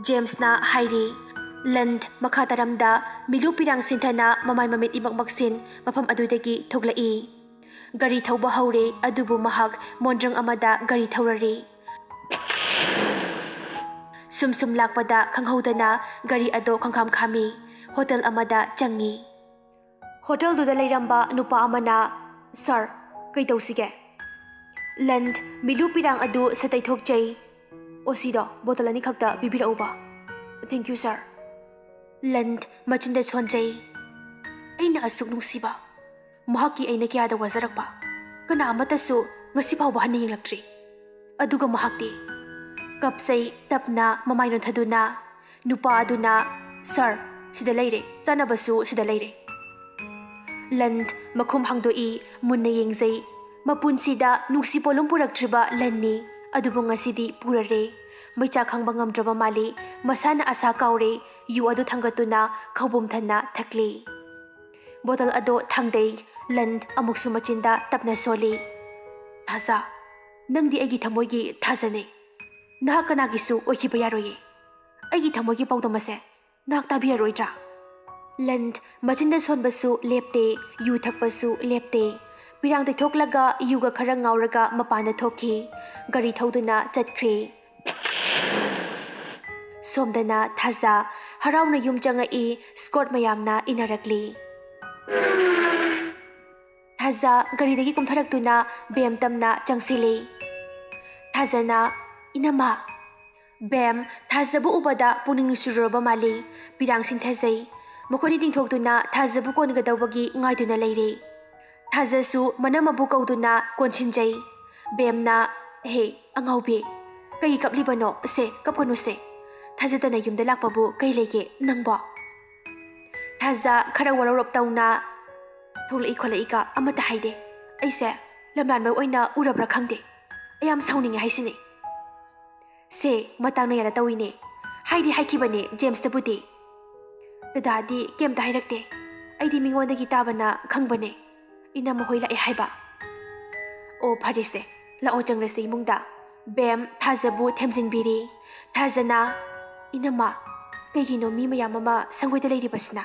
ꯖꯦꯝꯁꯅ ꯍꯥꯏꯔꯤ꯫ ꯂꯟ ꯃꯈꯥ ꯇꯥꯔꯝꯗ ꯃꯤꯂꯨ ꯄꯤꯔꯥꯡ ꯁꯤꯟꯊꯅ ꯃꯃꯥꯏ ꯃꯃꯤꯠ ꯏꯃꯛ ꯃꯛꯁꯤꯟ ꯃꯐꯝ ꯑꯗꯨꯗꯒꯤ ꯊꯣꯛꯂꯛꯏ꯫ ꯒꯥꯔꯤ ꯊꯧꯕ ꯍꯧꯔꯦ, ꯑꯗꯨꯕꯨ ꯃꯍꯥꯛ ꯃꯣꯟꯗ꯭ꯔꯪ ꯑꯃꯗ ꯒꯥꯔꯤ ꯊꯧꯔꯔꯤ꯫ ꯁꯨꯝ ꯁꯨꯝ ꯂꯥꯛꯄꯗ ꯈꯪꯍꯧꯗꯅ ꯒꯥꯔꯤ ꯑꯗꯣ ꯈꯪꯈꯥꯝ ꯈꯥꯝꯃꯤ꯫ ꯍꯣꯇꯦꯜ ꯑꯃꯗ ꯆꯪꯉꯤ꯫ ꯍꯣꯇꯦꯜꯗꯨꯗ ꯂꯩꯔꯝꯕ ꯅꯨꯄꯥ ꯑꯃꯅ, "ꯁꯥꯔ, ꯀꯩ ꯇꯧꯁꯤꯒꯦ?" ꯂꯟ ꯃꯤꯂꯨ ꯄꯤꯔꯥꯡ ꯑꯗꯨ ꯁꯠ ꯇꯩꯊꯣꯛꯆꯩ꯫ ꯑꯣꯁꯤꯗꯣ ꯕꯣꯇꯜ ꯑꯅꯤꯈꯛꯇ ꯄꯤꯕꯤꯔꯛꯎꯕ꯫ Thank you, sir. ꯂꯟ ꯃꯆꯤꯟꯗ ꯁꯣꯟꯖꯩ꯫ ꯑꯩꯅ ꯑꯁꯨꯛ ꯅꯨꯡꯁꯤꯕ ꯃꯍꯥꯛꯀꯤ ꯑꯩꯅ ꯀꯌꯥꯗ ꯋꯥꯖꯔꯛꯄ꯫ ꯀꯅꯥ ꯑꯃꯠꯇꯁꯨ ꯉꯁꯤ ꯐꯥꯎꯕ ꯍꯟꯅ ꯌꯦꯡꯂꯛꯇ꯭ꯔꯤ꯫ ꯑꯗꯨꯒ ꯃꯍꯥꯛꯇꯤ ꯀꯞꯆꯩ꯫ ꯇꯞꯅ ꯃꯃꯥꯏ ꯅꯣꯟꯊꯗꯨꯅ ꯅꯨꯄꯥ ꯑꯗꯨꯅ, "Sir, ꯁꯤꯗ ꯂꯩꯔꯦ, ꯆꯥꯅꯕꯁꯨ ꯁꯤꯗ ꯂꯩꯔꯦ꯫" ꯂꯟ ꯃꯈꯨꯝ ꯍꯥꯡꯗꯣꯛꯏ꯫ ꯃꯨꯟꯅ ꯌꯦꯡꯖꯩ꯫ ꯃꯄꯨꯟꯁꯤꯗ ꯅꯨꯡꯁꯤ ꯄꯣꯠꯂꯨꯝ ꯄꯨꯔꯛꯇ꯭ꯔꯤꯕ ꯂꯟꯅꯤ꯫ ꯑꯗꯨꯕꯨ ꯉꯁꯤꯗꯤ ꯄꯨꯔꯔꯦ꯫ ꯃꯩꯆꯥꯛ ꯈꯪꯕ ꯉꯝꯗ꯭ꯔꯕ ꯃꯥꯜꯂꯤ꯫ ꯃꯁꯥꯅ ꯑꯁꯥ ꯀꯥꯎꯔꯦ꯫ ꯌꯨ ꯑꯗꯨ ꯊꯥꯡꯒꯠꯇꯨꯅ ꯈꯧꯕꯨꯝ ꯊꯟꯅ ꯊꯛꯂꯤ꯫ ꯕꯣꯇꯜ ꯑꯗꯣ ꯊꯥꯡꯗꯩ꯫ ꯂꯟ ꯑꯃꯨꯛꯁꯨ ꯃꯆꯤꯟꯗ ꯇꯞꯅ ꯁꯣꯜꯂꯤ꯫ "ꯊꯥꯖ, ꯅꯪꯗꯤ ꯑꯩꯒꯤ ꯊꯃꯣꯏꯒꯤ ꯊꯥꯖꯅꯦ꯫ ꯅꯍꯥꯛ ꯀꯅꯥꯒꯤꯁꯨ ꯑꯣꯏꯈꯤꯕ ꯌꯥꯔꯣꯏꯌꯦ꯫ ꯑꯩꯒꯤ ꯊꯃꯣꯏꯒꯤ ꯄꯥꯎꯗꯝ ꯑꯁꯦ ꯅꯍꯥꯛ ꯇꯥꯕꯤꯔꯔꯣꯏꯗ꯭ꯔꯥ?" ꯂꯟ ꯃꯆꯤꯟꯗ ꯁꯣꯟꯕꯁꯨ ꯂꯦꯞꯇꯦ, ꯌꯨ ꯊꯛꯄꯁꯨ ꯂꯦꯞꯇꯦ꯫ ꯄꯤꯔꯥꯡ ꯇꯩꯊꯣꯛꯂꯒ ꯌꯨꯒ ꯈꯔ ꯉꯥꯎꯔꯒ ꯃꯄꯥꯟꯗ ꯊꯣꯛꯈꯤ꯫ ꯒꯥꯔꯤ ꯊꯧꯗꯨꯅ ꯆꯠꯈ꯭ꯔꯦ꯫ ꯁꯣꯝꯗꯅ ꯊꯥꯖ ꯍꯔꯥꯎꯅ ꯌꯨꯝ ꯆꯪꯉꯛꯏ꯫ ꯁ꯭ꯀꯣꯠ ꯃꯌꯥꯝꯅ ꯏꯟꯅꯔꯛꯂꯤ꯫ ꯊꯥꯖ ꯒꯥꯔꯤꯗꯒꯤ ꯀꯨꯝꯊꯔꯛꯇꯨꯅ ꯕꯦꯝ ꯇꯝꯅ ꯆꯪꯁꯤꯜꯂꯤ꯫ ꯊꯥꯖꯅ, "ꯏꯅꯝꯃ꯫" ꯕꯦꯝ ꯊꯥꯖꯕꯨ ꯎꯕꯗ ꯄꯨꯛꯅꯤꯡ ꯅꯨꯡꯁꯤꯔꯨꯔꯕ ꯃꯥꯜꯂꯤ꯫ ꯄꯤꯔꯥꯡ ꯁꯤꯟꯊꯖꯩ꯫ ꯃꯈꯣꯏꯅꯤ ꯇꯤꯡꯊꯣꯛꯇꯨꯅ ꯊꯥꯖꯕꯨ ꯀꯣꯟꯒꯗꯧꯕꯒꯤ ꯉꯥꯏꯗꯨꯅ ꯂꯩꯔꯦ꯫ ꯊꯥꯖꯁꯨ ꯃꯅꯝꯃꯕꯨ ꯀꯧꯗꯨꯅ ꯀꯣꯟꯁꯤꯟꯖꯩ꯫ ꯕꯦꯝꯅ, "ꯍꯦ, ꯑꯉꯥꯎꯕꯤ, ꯀꯩ ꯀꯞꯂꯤꯕꯅꯣ? ꯁꯦ, ꯀꯞꯀꯅꯨꯁꯦ꯫ ꯊꯥꯖꯗꯅ ꯌꯨꯝꯗ ꯂꯥꯛꯄꯕꯨ ꯀꯩ ꯂꯩꯒꯦ ꯅꯪꯕꯣ?" ꯊꯥꯖ ꯈꯔ ꯋꯥꯔꯧꯔꯞ ꯇꯧꯅ, "ꯊꯣꯛꯂꯛꯏ ꯈꯣꯠꯂꯛꯏꯒ ꯑꯃꯠꯇ ꯍꯥꯏꯗꯦ꯫ ꯑꯩꯁꯦ ꯂꯝꯂꯥꯟꯕ ꯑꯣꯏꯅ ꯎꯔꯕ꯭ꯔꯥ ꯈꯪꯗꯦ꯫ ꯑꯩ ꯌꯥꯝ ꯁꯥꯎꯅꯤꯡꯉꯦ ꯍꯥꯏꯁꯤꯅꯦ꯫" "ꯁꯦ, ꯃꯇꯥꯡꯅ ꯌꯥꯗ ꯇꯧꯏꯅꯦ꯫ ꯍꯥꯏꯗꯤ ꯍꯥꯏꯈꯤꯕꯅꯦ ꯖꯦꯝꯁꯇꯕꯨꯗꯤ꯫ ꯗꯗꯥꯗꯤ ꯀꯩꯝꯇ ꯍꯥꯏꯔꯛꯇꯦ꯫ ꯑꯩꯗꯤ ꯃꯤꯉꯣꯟꯗꯒꯤ ꯇꯥꯕꯅ ꯈꯪꯕꯅꯦ꯫ ꯏꯅꯝꯃ ꯍꯣꯏ ꯂꯥꯛꯑꯦ ꯍꯥꯏꯕ꯫" "ꯑꯣ, ꯐꯔꯦꯁꯦ, ꯂꯥꯛꯑꯣ, ꯆꯪꯂꯁꯦ ꯏꯃꯨꯡꯗ꯫" ꯕꯦꯝ ꯊꯥꯖꯕꯨ ꯊꯦꯝꯖꯤꯟꯕꯤꯔꯤ꯫ ꯊꯥꯖꯅ, "ꯏꯅꯝꯃ, ꯀꯩꯒꯤꯅꯣ ꯃꯤ ꯃꯌꯥꯝ ꯑꯃ ꯁꯪꯒꯣꯏꯗ ꯂꯩꯔꯤꯕꯁꯤꯅ?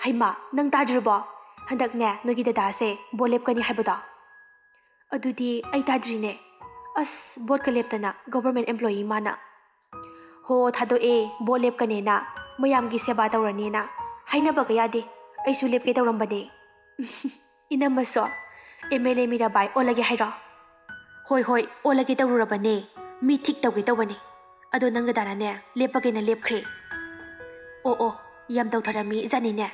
ꯍꯩꯃꯥ, ꯅꯪ ꯇꯥꯗ꯭ꯔꯤꯕꯣ? ꯍꯟꯗꯛꯅꯦ ꯅꯣꯏꯒꯤ ꯗꯗꯥꯁꯦ ꯕꯣꯠ ꯂꯦꯞꯀꯅꯤ ꯍꯥꯏꯕꯗꯣ?" "ꯑꯗꯨꯗꯤ ꯑꯩ ꯇꯥꯗ꯭ꯔꯤꯅꯦ꯫ ꯑꯁ, ꯕꯣꯠꯀ ꯂꯦꯞꯇꯅ ꯒꯣꯚꯔꯃꯦꯟ ꯑꯦꯝꯄ꯭ꯂꯣꯌꯤ ꯃꯥꯅ꯫" "ꯍꯣ, ꯊꯥꯗꯣꯛꯑꯦ, ꯕꯣꯠ ꯂꯦꯞꯀꯅꯦꯅ, ꯃꯌꯥꯝꯒꯤ ꯁꯦꯕꯥ ꯇꯧꯔꯅꯦꯅ꯫ ꯍꯥꯏꯅꯕꯒ ꯌꯥꯗꯦ, ꯑꯩꯁꯨ ꯂꯦꯞꯀꯦ ꯇꯧꯔꯝꯕꯅꯦ꯫" "ꯏꯅꯝꯃꯁꯨ ꯑꯦꯝ ꯑꯦꯜ ꯑꯦ ꯃꯤꯔꯥꯕꯥꯏ ꯑꯣꯜꯂꯒꯦ ꯍꯥꯏꯔꯣ?" "ꯍꯣꯏ, ꯍꯣꯏ, ꯑꯣꯜꯂꯒꯦ ꯇꯧꯔꯨꯔꯕꯅꯦ꯫ ꯃꯤ ꯊꯤꯛ ꯇꯧꯒꯦ ꯇꯧꯕꯅꯤ꯫ ꯑꯗꯣ ꯅꯪ ꯗꯗꯥꯅꯅꯦ ꯂꯦꯞꯄꯒꯦꯅ ꯂꯦꯞꯈ꯭ꯔꯦ꯫ ꯑꯣ ꯑꯣ, ꯌꯥꯝ ꯇꯧꯊꯔꯝꯃꯤ ꯖꯥꯠꯅꯤꯅꯦ꯫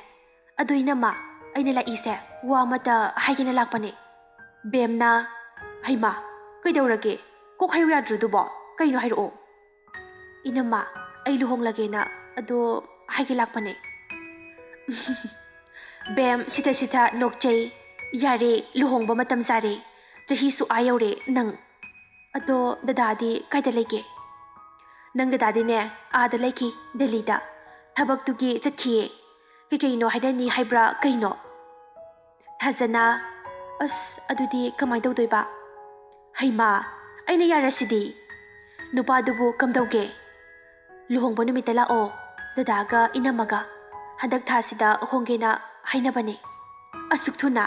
ꯑꯗꯣ ꯏꯅꯝꯃ, ꯑꯩꯅ ꯂꯥꯛꯏꯁꯦ ꯋꯥ ꯑꯃꯇ ꯍꯥꯏꯒꯦꯅ ꯂꯥꯛꯄꯅꯦ꯫ ꯕꯦꯝꯅ, ꯍꯩꯃꯥ, ꯀꯩꯗꯧꯔꯒꯦ? ꯀꯣꯛ ꯍꯥꯏꯌꯨ ꯌꯥꯗ꯭ꯔꯣ ꯑꯗꯨꯕꯣ? ꯀꯩꯅꯣ ꯍꯥꯏꯔꯛꯑꯣ꯫ ꯏꯅꯝꯃ, ꯑꯩ ꯂꯨꯍꯣꯡꯂꯒꯦꯅ ꯑꯗꯣ ꯍꯥꯏꯒꯦ ꯂꯥꯛꯄꯅꯦ꯫ ꯕꯦꯝ ꯁꯤꯊ ꯁꯤꯊ ꯅꯣꯛꯆꯩ꯫ ꯌꯥꯔꯦ, ꯂꯨꯍꯣꯡꯕ ꯃꯇꯝ ꯆꯥꯔꯦ꯫ ꯆꯍꯤꯁꯨ ꯑꯥ ꯌꯧꯔꯦ ꯅꯪ꯫ ꯑꯗꯣ ꯗꯗꯥꯗꯤ ꯀꯥꯏꯗ ꯂꯩꯒꯦ? ꯅꯪ ꯗꯗꯥꯗꯤꯅꯦ, ꯑꯥꯗ ꯂꯩꯈꯤ, ꯗꯦꯜꯂꯤꯗ꯫ ꯊꯕꯛꯇꯨꯒꯤ ꯆꯠꯈꯤꯌꯦ꯫ ꯀꯩꯀꯩꯅꯣ ꯍꯥꯏꯅꯅꯤ ꯍꯥꯏꯕ꯭ꯔꯥ ꯀꯩꯅꯣ? ꯊꯥꯖꯅ, ꯑꯁ, ꯑꯗꯨꯗꯤ ꯀꯃꯥꯏꯅ ꯇꯧꯗꯣꯏꯕ? ꯍꯩꯃꯥ, ꯑꯩꯅ ꯌꯥꯔꯁꯤꯗꯤ꯫ ꯅꯨꯄꯥꯗꯨꯕꯨ ꯀꯝꯗꯧꯒꯦ? ꯂꯨꯍꯣꯡꯕ ꯅꯨꯃꯤꯠꯇ ꯂꯥꯛꯑꯣ, ꯗꯗꯥꯒ ꯏꯅꯝꯃꯒ꯫ ꯍꯟꯗꯛ ꯊꯥꯁꯤꯗ ꯍꯣꯡꯒꯦꯅ ꯍꯥꯏꯅꯕꯅꯦ꯫ ꯑꯁꯨꯛ ꯊꯨꯅ?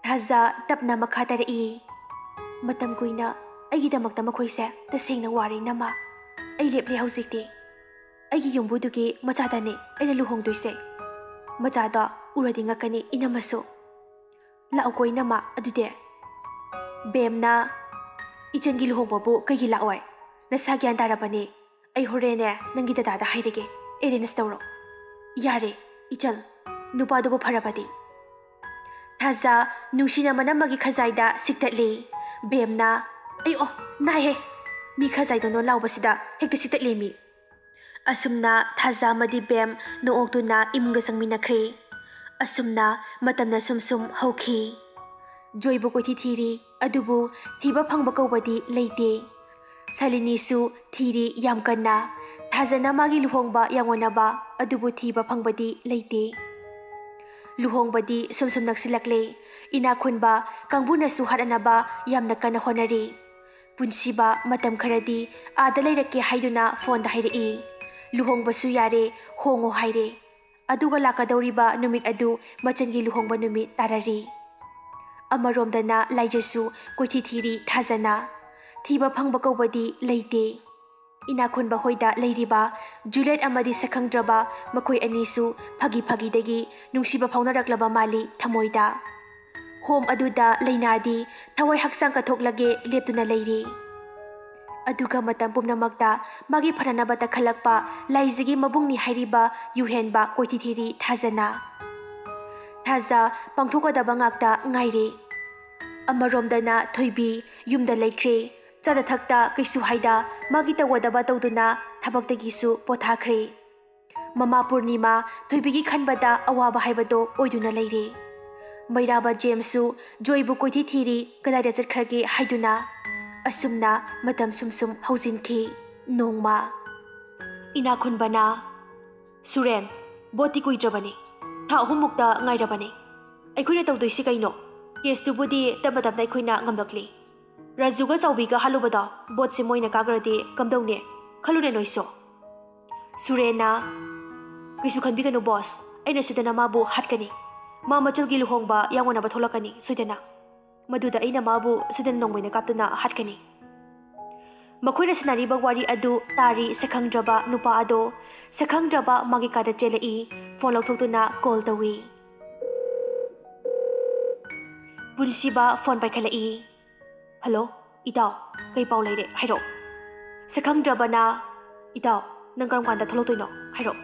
ꯊꯥꯖ ꯇꯞꯅ ꯃꯈꯥ ꯇꯥꯔꯛꯏ꯫ ꯃꯇꯝ ꯀꯨꯏꯅ ꯑꯩꯒꯤꯗꯃꯛꯇ ꯃꯈꯣꯏꯁꯦ ꯇꯁꯦꯡꯅ ꯋꯥꯔꯦ ꯏꯅꯝꯃ꯫ ꯑꯩ ꯂꯦꯞꯂꯦ ꯍꯧꯖꯤꯛꯇꯤ꯫ ꯑꯩꯒꯤ ꯌꯨꯝꯕꯨꯗꯨꯒꯤ ꯃꯆꯥꯗꯅꯦ ꯑꯩꯅ ꯂꯨꯍꯣꯡꯗꯣꯏꯁꯦ꯫ ꯃꯆꯥꯗꯣ ꯎꯔꯗꯤ ꯉꯛꯀꯅꯤ ꯏꯅꯝꯃꯁꯨ꯫ ꯂꯥꯛꯎꯀꯣ ꯏꯅꯝꯃ ꯑꯗꯨꯗꯤ꯫ ꯕꯦꯝꯅ, ꯏꯆꯟꯒꯤ ꯂꯨꯍꯣꯡꯕꯕꯨ ꯀꯩꯒꯤ ꯂꯥꯛꯑꯣꯏ? ꯅꯁꯥ ꯒ꯭ꯌꯥꯟ ꯇꯥꯔꯕꯅꯦ꯫ ꯑꯩ ꯍꯣꯔꯦꯟꯅꯦ ꯅꯪꯒꯤ ꯗꯗꯥꯗ ꯍꯥꯏꯔꯒꯦ, arrange ꯇꯧꯔꯣ꯫ ꯌꯥꯔꯦ, ꯏꯆꯜ, ꯅꯨꯄꯥꯗꯨꯕꯨ ꯐꯔꯕꯗꯤ꯫ ꯊꯥꯖ ꯅꯨꯡꯁꯤꯅ ꯃꯅꯝꯃꯒꯤ ꯈꯖꯥꯏꯗ ꯁꯤꯛꯇꯠꯂꯤ꯫ ꯕꯦꯝꯅ, ꯑꯩ ꯑꯣ, ꯅꯥꯏꯍꯦ! ꯃꯤ ꯈꯖꯥꯏꯗꯣ ꯅꯣ ꯂꯥꯎꯕꯁꯤꯗ ꯍꯦꯛꯇ ꯁꯤꯛꯇꯠꯂꯦ ꯃꯤ꯫ ꯑꯁꯨꯝꯅ ꯊꯥꯖ ꯑꯃꯗꯤ ꯕꯦꯝ ꯅꯣꯛꯑꯣꯛꯇꯨꯅ ꯏꯃꯨꯡꯗ ꯆꯪꯃꯤꯟꯅꯈ꯭ꯔꯦ꯫ ꯑꯁꯨꯝꯅ ꯃꯇꯝꯅ ꯁꯨꯝ ꯁꯨꯝ ꯍꯧꯈꯤ꯫ ꯖꯣꯏꯕꯨ ꯀꯣꯏꯊꯤ ꯊꯤꯔꯤ, ꯑꯗꯨꯕꯨ ꯊꯤꯕ ꯐꯪꯕ ꯀꯧꯕꯗꯤ ꯂꯩꯇꯦ꯫ ꯁꯥꯂꯤꯅꯤꯁꯨ ꯊꯤꯔꯤ ꯌꯥꯝ ꯀꯟꯅ꯫ ꯊꯥꯖꯅ ꯃꯥꯒꯤ ꯂꯨꯍꯣꯡꯕ ꯌꯥꯡꯑꯣꯟꯅꯕ, ꯑꯗꯨꯕꯨ ꯊꯤꯕ ꯐꯪꯕꯗꯤ ꯂꯩꯇꯦ꯫ ꯂꯨꯍꯣꯡꯕꯗꯤ ꯁꯨꯝ ꯁꯨꯝ ꯅꯛꯁꯤꯜꯂꯛꯂꯦ꯫ ꯏꯅꯥꯛ ꯈꯨꯟꯕ ꯀꯥꯡꯕꯨꯅꯁꯨ ꯍꯥꯠꯅꯅꯕ ꯌꯥꯝꯅ ꯀꯟꯅ ꯍꯣꯠꯅꯔꯤ꯫ ꯄꯨꯟꯁꯤꯕ ꯃꯇꯝ ꯈꯔꯗꯤ ꯑꯥꯗ ꯂꯩꯔꯛꯀꯦ ꯍꯥꯏꯗꯨꯅ ꯐꯣꯟꯗ ꯍꯥꯏꯔꯛꯏ꯫ ꯂꯨꯍꯣꯡꯕꯁꯨ ꯌꯥꯔꯦ, ꯍꯣꯡꯉꯣ ꯍꯥꯏꯔꯦ꯫ ꯑꯗꯨꯒ ꯂꯥꯛꯀꯗꯧꯔꯤꯕ ꯅꯨꯃꯤꯠ ꯑꯗꯨ ꯃꯆꯟꯒꯤ ꯂꯨꯍꯣꯡꯕ ꯅꯨꯃꯤꯠ ꯇꯥꯔꯔꯤ꯫ ꯑꯃꯔꯣꯝꯗꯅ ꯂꯥꯏꯖꯁꯨ ꯀꯣꯏꯊꯤ ꯊꯤꯔꯤ ꯊꯥꯖꯅ꯫ ꯊꯤꯕ ꯐꯪꯕ ꯀꯧꯕꯗꯤ ꯂꯩꯇꯦ꯫ ꯏꯅꯥꯛ ꯈꯨꯟꯕ ꯍꯣꯏꯗ ꯂꯩꯔꯤꯕ ꯖꯨꯂꯦꯠ ꯑꯃꯗꯤ ꯁꯛꯈꯪꯗ꯭ꯔꯕ ꯃꯈꯣꯏ ꯑꯅꯤꯁꯨ ꯐꯥꯒꯤ ꯐꯥꯒꯤꯗꯒꯤ ꯅꯨꯡꯁꯤꯕ ꯐꯥꯎꯅꯔꯛꯂꯕ ꯃꯥꯜꯂꯤ ꯊꯃꯣꯏꯗ꯫ ꯍꯣꯝ ꯑꯗꯨꯗ ꯂꯩꯅꯥꯗꯤ ꯊꯋꯥꯏ ꯍꯛꯆꯥꯡ ꯀꯠꯊꯣꯛꯂꯒꯦ ꯂꯦꯞꯇꯨꯅ ꯂꯩꯔꯤ꯫ ꯑꯗꯨꯒ ꯃꯇꯝ ꯄꯨꯝꯅꯃꯛꯇ ꯃꯥꯒꯤ ꯐꯅꯅꯕꯇ ꯈꯜꯂꯛꯄ ꯂꯥꯏꯖꯒꯤ ꯃꯕꯨꯡꯅꯤ ꯍꯥꯏꯔꯤꯕ ꯌꯨꯍꯦꯟꯕ ꯀꯣꯏꯊꯤ ꯊꯤꯔꯤ ꯊꯥꯖꯅ꯫ ꯊꯥꯖ ꯄꯥꯡꯊꯣꯛꯀꯗꯕ ꯉꯥꯛꯇ ꯉꯥꯏꯔꯦ꯫ ꯑꯃꯔꯣꯝꯗꯅ ꯊꯣꯏꯕꯤ ꯌꯨꯝꯗ ꯂꯩꯈ꯭ꯔꯦ꯫ ꯆꯥꯗ ꯊꯛꯇ ꯀꯩꯁꯨ ꯍꯥꯏꯗ ꯃꯥꯒꯤ ꯇꯧꯒꯗꯕ ꯇꯧꯗꯨꯅ ꯊꯕꯛꯇꯒꯤꯁꯨ ꯄꯣꯊꯥꯈ꯭ꯔꯦ꯫ ꯃꯃꯥ ꯄꯨꯔꯅꯤꯃꯥ ꯊꯣꯏꯕꯤꯒꯤ ꯈꯟꯕꯗ ꯑꯋꯥꯕ ꯍꯥꯏꯕꯗꯣ ꯑꯣꯏꯗꯨꯅ ꯂꯩꯔꯦ꯫ ꯃꯩꯔꯥꯕ ꯖꯦꯝꯁꯁꯨ ꯖꯣꯏꯕꯨ ꯀꯣꯏꯊꯤ ꯊꯤꯔꯤ, ꯀꯗꯥꯏꯗ ꯆꯠꯈ꯭ꯔꯒꯦ ꯍꯥꯏꯗꯨꯅ꯫ ꯑꯁꯨꯝꯅ ꯃꯇꯝ ꯁꯨꯝ ꯁꯨꯝ ꯍꯧꯖꯤꯟꯈꯤ꯫ ꯅꯣꯡꯃ ꯏꯅꯥꯈꯨꯟꯕꯅ, "ꯁꯨꯔꯦꯟ, ꯕꯣꯠꯇꯤ ꯀꯨꯏꯗ꯭ꯔꯕꯅꯤ, ꯊꯥ ꯑꯍꯨꯝꯃꯨꯛꯇ ꯉꯥꯏꯔꯕꯅꯤ꯫ ꯑꯩꯈꯣꯏꯅ ꯇꯧꯗꯣꯏꯁꯤ ꯀꯩꯅꯣ? ꯀꯦꯁꯇꯨꯕꯨꯗꯤ ꯇꯞꯅ ꯇꯞꯅ ꯑꯩꯈꯣꯏꯅ ꯉꯝꯂꯛꯂꯤ꯫ ꯔꯥꯖꯨꯒ ꯆꯥꯎꯕꯤꯒ ꯍꯥꯠꯂꯨꯕꯗꯣ ꯕꯣꯠꯁꯦ ꯃꯣꯏꯅ ꯀꯥꯈ꯭ꯔꯗꯤ ꯀꯝꯗꯧꯅꯤ? ꯈꯜꯂꯨꯅꯦ ꯅꯣꯏꯁꯨ꯫" ꯁꯨꯔꯦꯟꯅ, "ꯀꯩꯁꯨ ꯈꯟꯕꯤꯒꯅꯨ ꯕꯣꯁ, ꯑꯩꯅ ꯁꯣꯏꯗꯅ ꯃꯥꯕꯨ ꯍꯥꯠꯀꯅꯤ꯫ ꯃꯥ ꯃꯆꯜꯒꯤ ꯂꯨꯍꯣꯡꯕ ꯌꯥꯎꯅꯅꯕ ꯊꯣꯛꯂꯛꯀꯅꯤ ꯁꯣꯏꯗꯅ꯫ ꯃꯗꯨꯗ ꯑꯩꯅ ꯃꯥꯕꯨ ꯁꯣꯏꯗꯅ ꯅꯣꯡꯃꯩꯅ ꯀꯥꯞꯇꯨꯅ ꯍꯥꯠꯀꯅꯤ꯫" ꯃꯈꯣꯏꯅ ꯁꯥꯟꯅꯔꯤꯕ ꯋꯥꯔꯤ ꯑꯗꯨ ꯇꯥꯔꯤ ꯁꯛꯈꯪꯗ꯭ꯔꯕ ꯅꯨꯄꯥ ꯑꯗꯣ꯫ ꯁꯛꯈꯪꯗ꯭ꯔꯕ ꯃꯥꯒꯤ ꯀꯥꯗ ꯆꯦꯜꯂꯛꯏ꯫ ꯐꯣꯟ ꯂꯧꯊꯣꯛꯇꯨꯅ ꯀꯣꯜ ꯇꯧꯏ꯫ ꯄꯨꯟꯁꯤꯕ ꯐꯣꯟ ꯄꯥꯏꯈꯠꯂꯛꯏ꯫ "ꯍꯜꯂꯣ, ꯏꯇꯥꯎ, ꯀꯩ ꯄꯥꯎ ꯂꯩꯔꯦ? ꯍꯥꯏꯔꯛꯑꯣ꯫" ꯁꯛꯈꯪꯗ꯭ꯔꯕꯅ, "ꯏꯇꯥꯎ, ꯅꯪ ꯀꯔꯝ ꯀꯥꯟꯗ ꯊꯣꯛꯂꯛꯇꯣꯏꯅꯣ? ꯍꯥꯏꯔꯛꯑꯣ꯫"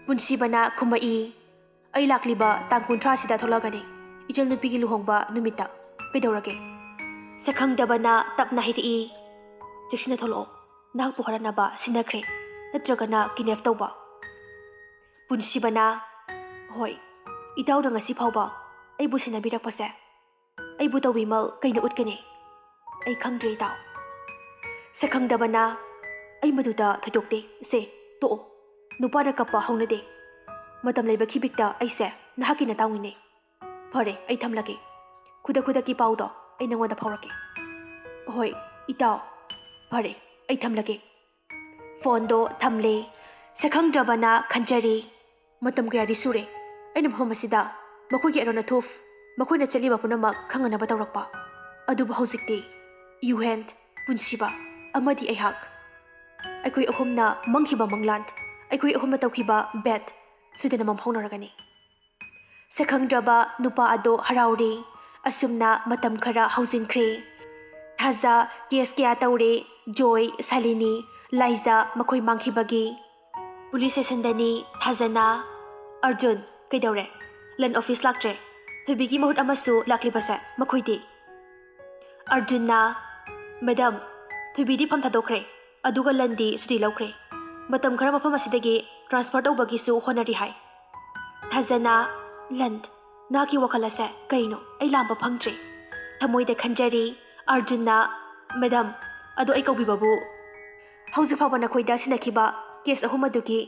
ꯄꯨꯟꯁꯤꯕꯅ ꯈꯨꯝꯃꯛꯏ, "ꯑꯩ ꯂꯥꯛꯂꯤꯕ ꯇꯥꯡ ꯀꯨꯟꯊ꯭ꯔꯥꯁꯤꯗ ꯊꯣꯛꯂꯛꯀꯅꯤ, ꯏꯆꯜꯅꯨꯄꯤꯒꯤ ꯂꯨꯍꯣꯡꯕ ꯅꯨꯃꯤꯠꯇ꯫ ꯀꯩꯗꯧꯔꯒꯦ?" ꯁꯛꯈꯪꯗꯕꯅ ꯇꯞꯅ ꯍꯥꯏꯔꯛꯏ, "ꯆꯦꯛꯁꯤꯟꯅ ꯊꯣꯛꯂꯛꯑꯣ, ꯅꯍꯥꯛꯄꯨ ꯍꯥꯠꯅꯅꯕ ꯁꯤꯟꯅꯈ꯭ꯔꯦ, ꯅꯠꯇ꯭ꯔꯒꯅ ꯀꯤꯗꯅꯦꯞ ꯇꯧꯕ꯫" ꯄꯨꯟꯁꯤꯕꯅ, "ꯍꯣꯏ, ꯏꯇꯥꯎꯅ ꯉꯁꯤ ꯐꯥꯎꯕ ꯑꯩꯕꯨ ꯁꯦꯟꯅꯕꯤꯔꯛꯄꯁꯦ ꯑꯩꯕꯨ ꯇꯧꯕꯤꯃꯜ ꯀꯩꯅ ꯎꯠꯀꯅꯤ? ꯑꯩ ꯈꯪꯗ꯭ꯔꯦ, ꯏꯇꯥꯎ꯫" ꯁꯛꯈꯪꯗꯕꯅ, "ꯑꯩ ꯃꯗꯨꯗ ꯊꯣꯏꯗꯣꯛꯇꯦ꯫ ꯁꯦ, ꯇꯣꯛꯑꯣ꯫ ꯅꯨꯄꯥꯅ ꯀꯞꯄ ꯍꯧꯅꯗꯦ꯫ ꯃꯇꯝ ꯂꯩꯕ ꯈꯤꯕꯤꯛꯇ ꯑꯩꯁꯦ ꯅꯍꯥꯛꯀꯤ ꯅꯇꯥꯎꯅꯤꯅꯦ꯫ ꯐꯔꯦ, ꯑꯩ ꯊꯝꯂꯒꯦ꯫ ꯈꯨꯗꯛ ꯈꯨꯗꯛꯀꯤ ꯄꯥꯎꯗꯣ ꯑꯩ ꯅꯉꯣꯟꯗ ꯐꯥꯎꯔꯛꯀꯦ꯫" "ꯍꯣꯏ, ꯏꯇꯥꯎ꯫ ꯐꯔꯦ, ꯑꯩ ꯊꯝꯂꯒꯦ꯫" ꯐꯣꯟꯗꯣ ꯊꯝꯂꯦ꯫ ꯁꯛꯈꯪꯗ꯭ꯔꯕꯅ ꯈꯟꯖꯔꯤ, "ꯃꯇꯝ ꯀꯌꯥꯗꯤ ꯁꯨꯔꯦ ꯑꯩꯅ ꯃꯐꯝ ꯑꯁꯤꯗ ꯃꯈꯣꯏꯒꯤ ꯑꯔꯣꯟ ꯑꯊꯨꯞ, ꯃꯈꯣꯏꯅ ꯆꯠꯂꯤꯕ ꯄꯨꯝꯅꯃꯛ ꯈꯪꯅꯅꯕ ꯇꯧꯔꯛꯄ꯫ ꯑꯗꯨꯕꯨ ꯍꯧꯖꯤꯛꯇꯤ ꯌꯨꯍꯦꯟ, ꯄꯨꯟꯁꯤꯕ ꯑꯃꯗꯤ ꯑꯩꯍꯥꯛ, ꯑꯩꯈꯣꯏ ꯑꯍꯨꯝꯅ ꯃꯪꯈꯤꯕ ꯃꯪꯂꯥꯟ, ꯑꯩꯈꯣꯏ ꯑꯍꯨꯝꯅ ꯇꯧꯈꯤꯕ ꯕꯦꯠ ꯁꯣꯏꯗꯅ ꯃꯪꯐꯥꯎꯅꯔꯒꯅꯤ꯫" ꯁꯛꯈꯪꯗ꯭ꯔꯕ ꯅꯨꯄꯥ ꯑꯗꯣ ꯍꯔꯥꯎꯔꯤ꯫ ꯑꯁꯨꯝꯅ ꯃꯇꯝ ꯈꯔ ꯍꯧꯖꯤꯟꯈ꯭ꯔꯦ꯫ ꯊꯥꯖ ꯀꯦꯁ ꯀꯌꯥ ꯇꯧꯔꯦ, ꯖꯣꯏ, ꯁꯥꯂꯤꯅꯤ, ꯂꯥꯏꯖꯥ ꯃꯈꯣꯏ ꯃꯥꯡꯈꯤꯕꯒꯤ꯫ ꯄꯨꯂꯤꯁ ꯁ꯭ꯇꯦꯁꯟꯗꯅꯤ꯫ ꯊꯥꯖꯅ, "ꯑꯔꯖꯨꯟ, ꯀꯩꯗꯧꯔꯦ? ꯂꯟ ꯑꯣꯐꯤꯁ ꯂꯥꯛꯇ꯭ꯔꯦ꯫ ꯊꯣꯏꯕꯤꯒꯤ ꯃꯍꯨꯠ ꯑꯃꯁꯨ ꯂꯥꯛꯂꯤꯕꯁꯦ ꯃꯈꯣꯏꯗꯤ?" ꯑꯔꯖꯨꯟꯅ, "ꯃꯦꯗꯥꯝ, ꯊꯣꯏꯕꯤꯗꯤ ꯐꯝ ꯊꯥꯗꯣꯛꯈ꯭ꯔꯦ, ꯑꯗꯨꯒ ꯂꯟꯗꯤ ꯁꯨꯇꯤ ꯂꯧꯈ꯭ꯔꯦ꯫ ꯃꯇꯝ ꯈꯔ ꯃꯐꯝ ꯑꯁꯤꯗꯒꯤ ꯇ꯭ꯔꯥꯟꯁꯐꯔ ꯇꯧꯕꯒꯤꯁꯨ ꯍꯣꯠꯅꯔꯤ ꯍꯥꯏ꯫" ꯊꯥꯖꯅ, "ꯂꯟ, ꯅꯍꯥꯛꯀꯤ ꯋꯥꯈꯜ ꯑꯁꯦ ꯀꯩꯅꯣ? ꯑꯩ ꯂꯥꯝꯕ ꯐꯪꯗ꯭ꯔꯦ꯫" ꯊꯃꯣꯏꯗ ꯈꯟꯖꯔꯤ꯫ ꯑꯔꯖꯨꯟꯅ, "ꯃꯦꯗꯥꯝ, ꯑꯗꯣ ꯑꯩ ꯀꯧꯕꯤꯕꯕꯨ?" "ꯍꯧꯖꯤꯛ ꯐꯥꯎꯕ ꯅꯈꯣꯏꯗ ꯁꯤꯟꯅꯈꯤꯕ ꯀꯦꯁ ꯑꯍꯨꯝ ꯑꯗꯨꯒꯤ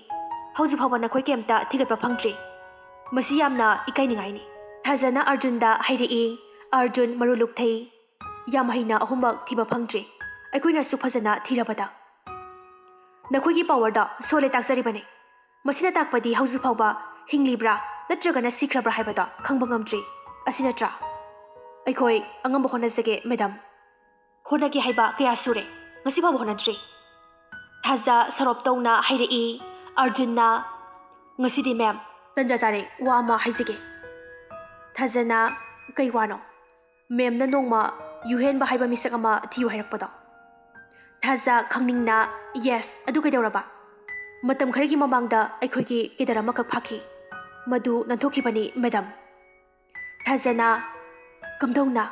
ꯍꯧꯖꯤꯛ ꯐꯥꯎꯕ ꯅꯈꯣꯏ ꯀꯩꯝꯇ ꯊꯤꯒꯠꯄ ꯐꯪꯗ꯭ꯔꯤ꯫ ꯃꯁꯤ ꯌꯥꯝꯅ ꯏꯀꯥꯏꯅꯤꯡꯉꯥꯏꯅꯤ꯫" ꯊꯥꯖꯅ ꯑꯔꯖꯨꯟꯗ ꯍꯥꯏꯔꯛꯏ꯫ ꯑꯔꯖꯨꯟ ꯃꯔꯨ ꯂꯨꯛꯊꯩ꯫ "ꯌꯥꯝ ꯍꯩꯅ ꯑꯍꯨꯝꯃꯛ ꯊꯤꯕ ꯐꯪꯗ꯭ꯔꯤ, ꯑꯩꯈꯣꯏꯅꯁꯨ ꯐꯖꯅ ꯊꯤꯔꯕꯗ꯫ ꯅꯈꯣꯏꯒꯤ ꯄꯥꯋꯔꯗꯣ ꯁꯣꯜꯂꯦ ꯇꯥꯛꯆꯔꯤꯕꯅꯤ꯫ ꯃꯁꯤꯅ ꯇꯥꯛꯄꯗꯤ ꯍꯧꯖꯤꯛ ꯐꯥꯎꯕ ꯍꯤꯡꯂꯤꯕ꯭ꯔꯥ ꯅꯠꯇ꯭ꯔꯒꯅ ꯁꯤꯈ꯭ꯔꯕ꯭ꯔꯥ ꯍꯥꯏꯕꯗꯣ ꯈꯪꯕ ꯉꯝꯗ꯭ꯔꯤ꯫ ꯑꯁꯤ ꯅꯠꯇ꯭ꯔꯥ? ꯑꯩꯈꯣꯏ ꯑꯉꯝꯕ ꯍꯣꯠꯅꯖꯒꯦ, ꯃꯦꯗꯥꯝ꯫" "ꯍꯣꯠꯅꯒꯦ ꯍꯥꯏꯕ ꯀꯌꯥ ꯁꯨꯔꯦ, ꯉꯁꯤ ꯐꯥꯎꯕ ꯍꯣꯠꯅꯗ꯭ꯔꯤ꯫" ꯊꯥꯖ ꯁꯔꯣꯞ ꯇꯧꯅ ꯍꯥꯏꯔꯛꯏ꯫ ꯑꯔꯖꯨꯟꯅ, "ꯉꯁꯤꯗꯤ ꯃꯦꯝ, ꯇꯟꯖꯥ ꯆꯥꯔꯦ, ꯋꯥ ꯑꯃ ꯍꯥꯏꯖꯒꯦ꯫" ꯊꯥꯖꯅ, "ꯀꯩ ꯋꯥꯅꯣ?" "ꯃꯦꯝꯅ ꯅꯣꯡꯃ ꯌꯨꯍꯦꯟꯕ ꯍꯥꯏꯕ ꯃꯤꯁꯛ ꯑꯃ ꯊꯤꯌꯨ ꯍꯥꯏꯔꯛꯄꯗꯣ꯫" ꯊꯥꯖ ꯈꯪꯅꯤꯡꯅ, "ꯌꯦꯁ, ꯑꯗꯨ ꯀꯩꯗꯧꯔꯕ?" "ꯃꯇꯝ ꯈꯔꯒꯤ ꯃꯃꯥꯡꯗ ꯑꯩꯈꯣꯏꯒꯤ ꯀꯦꯗꯔ ꯑꯃꯈꯛ ꯐꯥꯈꯤ꯫ ꯃꯗꯨ ꯅꯥꯟꯊꯣꯛꯈꯤꯕꯅꯤ, ꯃꯦꯗꯥꯝ꯫" ꯊꯥꯖꯅ, "ꯀꯝꯗꯧꯅ?"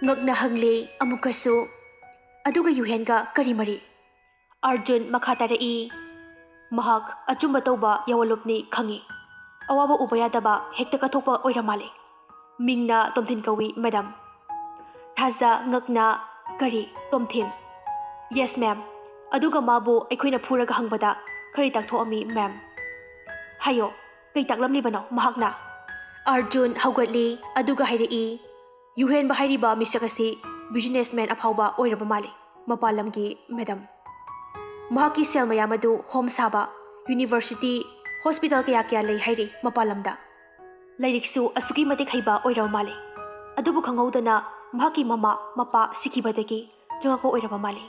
ꯉꯛꯅ ꯍꯪꯂꯦ ꯑꯃꯨꯛꯀꯁꯨ꯫ "ꯑꯗꯨꯒ ꯌꯨꯍꯦꯟꯒ ꯀꯔꯤ ꯃꯔꯤ?" ꯑꯔꯖꯨꯟ ꯃꯈꯥ ꯇꯥꯔꯛꯏ, "ꯃꯍꯥꯛ ꯑꯆꯨꯝꯕ ꯇꯧꯕ ꯌꯥꯑꯣꯟꯂꯨꯞꯅꯤ ꯈꯪꯏ꯫ ꯑꯋꯥꯕ ꯎꯕ ꯌꯥꯗꯕ ꯍꯦꯛꯇ ꯀꯠꯊꯣꯛꯄ ꯑꯣꯏꯔ ꯃꯥꯜꯂꯦ꯫ ꯃꯤꯡꯅ ꯇꯣꯝꯊꯤꯟ ꯀꯧꯏ, ꯃꯦꯗꯥꯝ꯫" ꯊꯥꯖ ꯉꯛꯅ, "ꯀꯔꯤ, ꯇꯣꯝꯊꯤꯟ?" "ꯌꯦꯁ, ꯃꯦꯝ꯫ ꯑꯗꯨꯒ ꯃꯥꯕꯨ ꯑꯩꯈꯣꯏꯅ ꯐꯨꯔꯒ ꯍꯪꯕꯗ ꯈꯔꯤ ꯇꯥꯛꯊꯣꯛꯑꯝꯃꯤ, ꯃꯦꯝ꯫" "ꯍꯥꯏꯌꯣ, ꯀꯩ ꯇꯥꯛꯂꯝꯂꯤꯕꯅꯣ ꯃꯍꯥꯛꯅ?" ꯑꯔꯖꯨꯟ ꯍꯧꯒꯠꯂꯤ, ꯑꯗꯨꯒ ꯍꯥꯏꯔꯛꯏ, "ꯌꯨꯍꯦꯟꯕ ꯍꯥꯏꯔꯤꯕ ꯃꯤꯁꯛ ꯑꯁꯤ ꯕꯤꯖꯤꯅꯦꯁꯃꯦꯟ ꯑꯐꯥꯎꯕ ꯑꯣꯏꯔꯕ ꯃꯥꯜꯂꯤ, ꯃꯄꯥꯟ ꯂꯝꯒꯤ, ꯃꯦꯗꯥꯝ꯫ ꯃꯍꯥꯛꯀꯤ ꯁꯦꯜ ꯃꯌꯥꯝ ꯑꯗꯨ ꯍꯣꯝ ꯁꯥꯕ, ꯌꯨꯅꯤꯚꯔꯁꯤꯇꯤ, ꯍꯣꯁꯄꯤꯇꯥꯜ ꯀꯌꯥ ꯀꯌꯥ ꯂꯩ ꯍꯥꯏꯔꯤ ꯃꯄꯥꯟ ꯂꯝꯗ꯫ ꯂꯥꯏꯔꯤꯛꯁꯨ ꯑꯁꯨꯛꯀꯤ ꯃꯇꯤꯛ ꯍꯩꯕ ꯑꯣꯏꯔꯕ ꯃꯥꯜꯂꯤ꯫ ꯑꯗꯨꯕꯨ ꯈꯪꯍꯧꯗꯅ ꯃꯍꯥꯛꯀꯤ ꯃꯃꯥ ꯃꯄꯥ ꯁꯤꯈꯤꯕꯗꯒꯤ ꯆꯪꯉꯛꯄ ꯑꯣꯏꯔꯕ ꯃꯥꯜꯂꯤ꯫"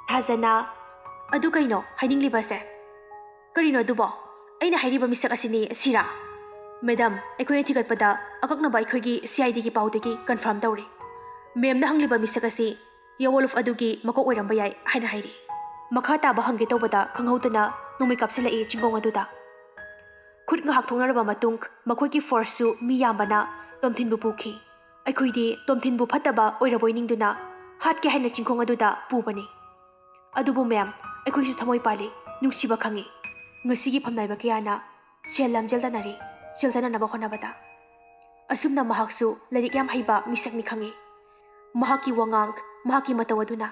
ꯊꯥꯖꯅ, "ꯑꯗꯨ ꯀꯩꯅꯣ ꯍꯥꯏꯅꯤꯡꯂꯤꯕꯁꯦ?" "ꯀꯔꯤꯅꯣ ꯑꯗꯨꯕꯣ? ꯑꯩꯅ ꯍꯥꯏꯔꯤꯕ ꯃꯤꯁꯛ ꯑꯁꯤꯅꯤ, ꯁꯤꯔꯥ?" "ꯃꯦꯗꯥꯝ, ꯑꯩꯈꯣꯏꯅ ꯊꯤꯒꯠꯄꯗ ꯑꯀꯛꯅꯕ ꯑꯩꯈꯣꯏꯒꯤ ꯁꯤ ꯑꯥꯏ ꯗꯤꯒꯤ ꯄꯥꯎꯗꯒꯤ ꯀꯟꯐꯥꯔꯝ ꯇꯧꯔꯦ꯫ ꯃꯦꯝꯅ ꯍꯪꯂꯤꯕ ꯃꯤꯁꯛ ꯑꯁꯤ ꯌꯥꯋꯣꯜꯐ ꯑꯗꯨꯒꯤ ꯃꯀꯣꯛ ꯑꯣꯏꯔꯝꯕ ꯌꯥꯏ ꯍꯥꯏꯅ ꯍꯥꯏꯔꯤ꯫ ꯃꯈꯥ ꯇꯥꯕ ꯍꯪꯒꯦ ꯇꯧꯕꯗ ꯈꯪꯍꯧꯗꯅ ꯅꯣꯡꯃꯩ ꯀꯥꯞꯁꯤꯜꯂꯛꯏ ꯆꯤꯡꯈꯣꯡ ꯑꯗꯨꯗ꯫ ꯈꯨꯠ ꯉꯥꯏꯍꯥꯛ ꯊꯣꯛꯅꯔꯕ ꯃꯇꯨꯡ ꯃꯈꯣꯏꯒꯤ ꯐꯣꯔꯁꯁꯨ ꯃꯤ ꯌꯥꯝꯕꯅ ꯇꯣꯝꯊꯤꯟꯕꯨ ꯄꯨꯈꯤ꯫ ꯑꯩꯈꯣꯏꯗꯤ ꯇꯣꯝꯊꯤꯟꯕꯨ ꯐꯠꯇꯕ ꯑꯣꯏꯔꯕꯣꯏ ꯅꯤꯡꯗꯨꯅ ꯍꯥꯠꯀꯦ ꯍꯥꯏꯅ ꯆꯤꯡꯈꯣꯡ ꯑꯗꯨꯗ ꯄꯨꯕꯅꯤ꯫ ꯑꯗꯨꯕꯨ ꯃꯦꯝ, ꯑꯩꯈꯣꯏꯁꯨ ꯊꯃꯣꯏ ꯄꯥꯜꯂꯤ, ꯅꯨꯡꯁꯤꯕ ꯈꯪꯉꯤ꯫ ꯉꯁꯤꯒꯤ ꯐꯝꯅꯥꯏꯕ ꯀꯌꯥꯅ ꯁꯦꯜ ꯂꯝꯖꯦꯜ ꯇꯥꯟꯅꯔꯤ, ꯁꯦꯜ ꯆꯥꯅꯅꯕ ꯍꯣꯠꯅꯕꯗ꯫ ꯑꯁꯨꯝꯅ ꯃꯍꯥꯛꯁꯨ ꯂꯥꯏꯔꯤꯛ ꯌꯥꯝ ꯍꯩꯕ ꯃꯤꯁꯛꯅꯤ ꯈꯪꯉꯤ꯫ ꯃꯍꯥꯛꯀꯤ ꯋꯥꯉꯥꯡ, ꯃꯍꯥꯛꯀꯤ ꯃꯇꯧ ꯑꯗꯨꯅ꯫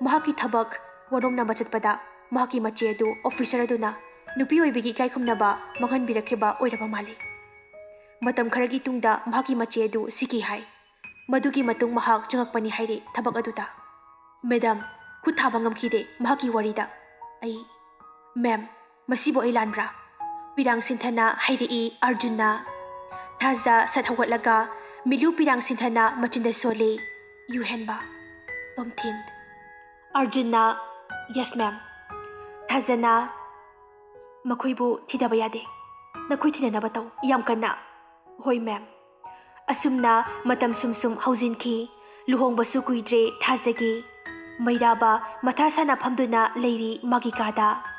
ꯃꯍꯥꯛꯀꯤ ꯊꯕꯛ ꯋꯥꯅꯣꯝꯅꯕ ꯆꯠꯄꯗ ꯃꯍꯥꯛꯀꯤ ꯃꯆꯦ ꯑꯗꯨ ꯑꯣꯐꯤꯁꯔ ꯑꯗꯨꯅ ꯅꯨꯄꯤ ꯑꯣꯏꯕꯒꯤ ꯏꯀꯥꯏꯈꯨꯝꯅꯕ ꯃꯥꯡꯍꯟꯕꯤꯔꯛꯈꯤꯕ ꯑꯣꯏꯔꯕ ꯃꯥꯜꯂꯤ꯫ ꯃꯇꯝ ꯈꯔꯒꯤ ꯇꯨꯡꯗ ꯃꯍꯥꯛꯀꯤ ꯃꯆꯦ ꯑꯗꯨ ꯁꯤꯈꯤ ꯍꯥꯏ꯫ ꯃꯗꯨꯒꯤ ꯃꯇꯨꯡ ꯃꯍꯥꯛ ꯆꯪꯉꯛꯄꯅꯤ ꯍꯥꯏꯔꯤ ꯊꯕꯛ ꯑꯗꯨꯗ꯫ ꯃꯦꯗꯥꯝ, ꯈꯨꯠ ꯊꯥꯕ ꯉꯝꯈꯤꯗꯦ ꯃꯍꯥꯛꯀꯤ ꯋꯥꯔꯤꯗ꯫ ꯑꯩ, ꯃꯦꯝ, ꯃꯁꯤꯕꯨ ꯑꯩ ꯂꯥꯟꯕ꯭ꯔꯥ? ꯄꯤꯔꯥꯡ ꯁꯤꯟꯊꯅ ꯍꯥꯏꯔꯛꯏ ꯑꯔꯖꯨꯟꯅ꯫ ꯊꯥꯖ ꯁꯠ ꯍꯧꯒꯠꯂꯒ ꯃꯤꯂꯨ ꯄꯤꯔꯥꯡ ꯁꯤꯟꯊꯅ ꯃꯆꯤꯟꯗ ꯁꯣꯜꯂꯤ꯫ ꯌꯨ ꯍꯦꯟꯕ꯫ ꯇꯣꯝꯊꯤꯟ꯫ ꯑꯔꯖꯨꯟꯅ, "ꯌꯦꯁ, ꯃꯦꯝ"꯫ ꯊꯥꯖꯅ, "ꯃꯈꯣꯏꯕꯨ ꯊꯤꯗꯕ ꯌꯥꯗꯦ꯫ ꯅꯈꯣꯏ ꯊꯤꯅꯅꯕ ꯇꯧ, ꯌꯥꯝ ꯀꯟꯅ"꯫ "ꯍꯣꯏ, ꯃꯦꯝ"꯫ ꯑꯁꯨꯝꯅ ꯃꯇꯝ ꯁꯨꯝ ꯁꯨꯝ ꯍꯧꯖꯤꯟꯈꯤ꯫ ꯂꯨꯍꯣꯡꯕꯁꯨ ꯀꯨꯏꯗ꯭ꯔꯦ ꯊꯥꯖꯒꯤ꯫ ꯃꯩꯔꯥꯕ ꯃꯊꯥ ꯁꯥꯅ ꯐꯝꯗꯨꯅ ꯂꯩꯔꯤ ꯃꯥꯒꯤ ꯀꯥꯗ꯫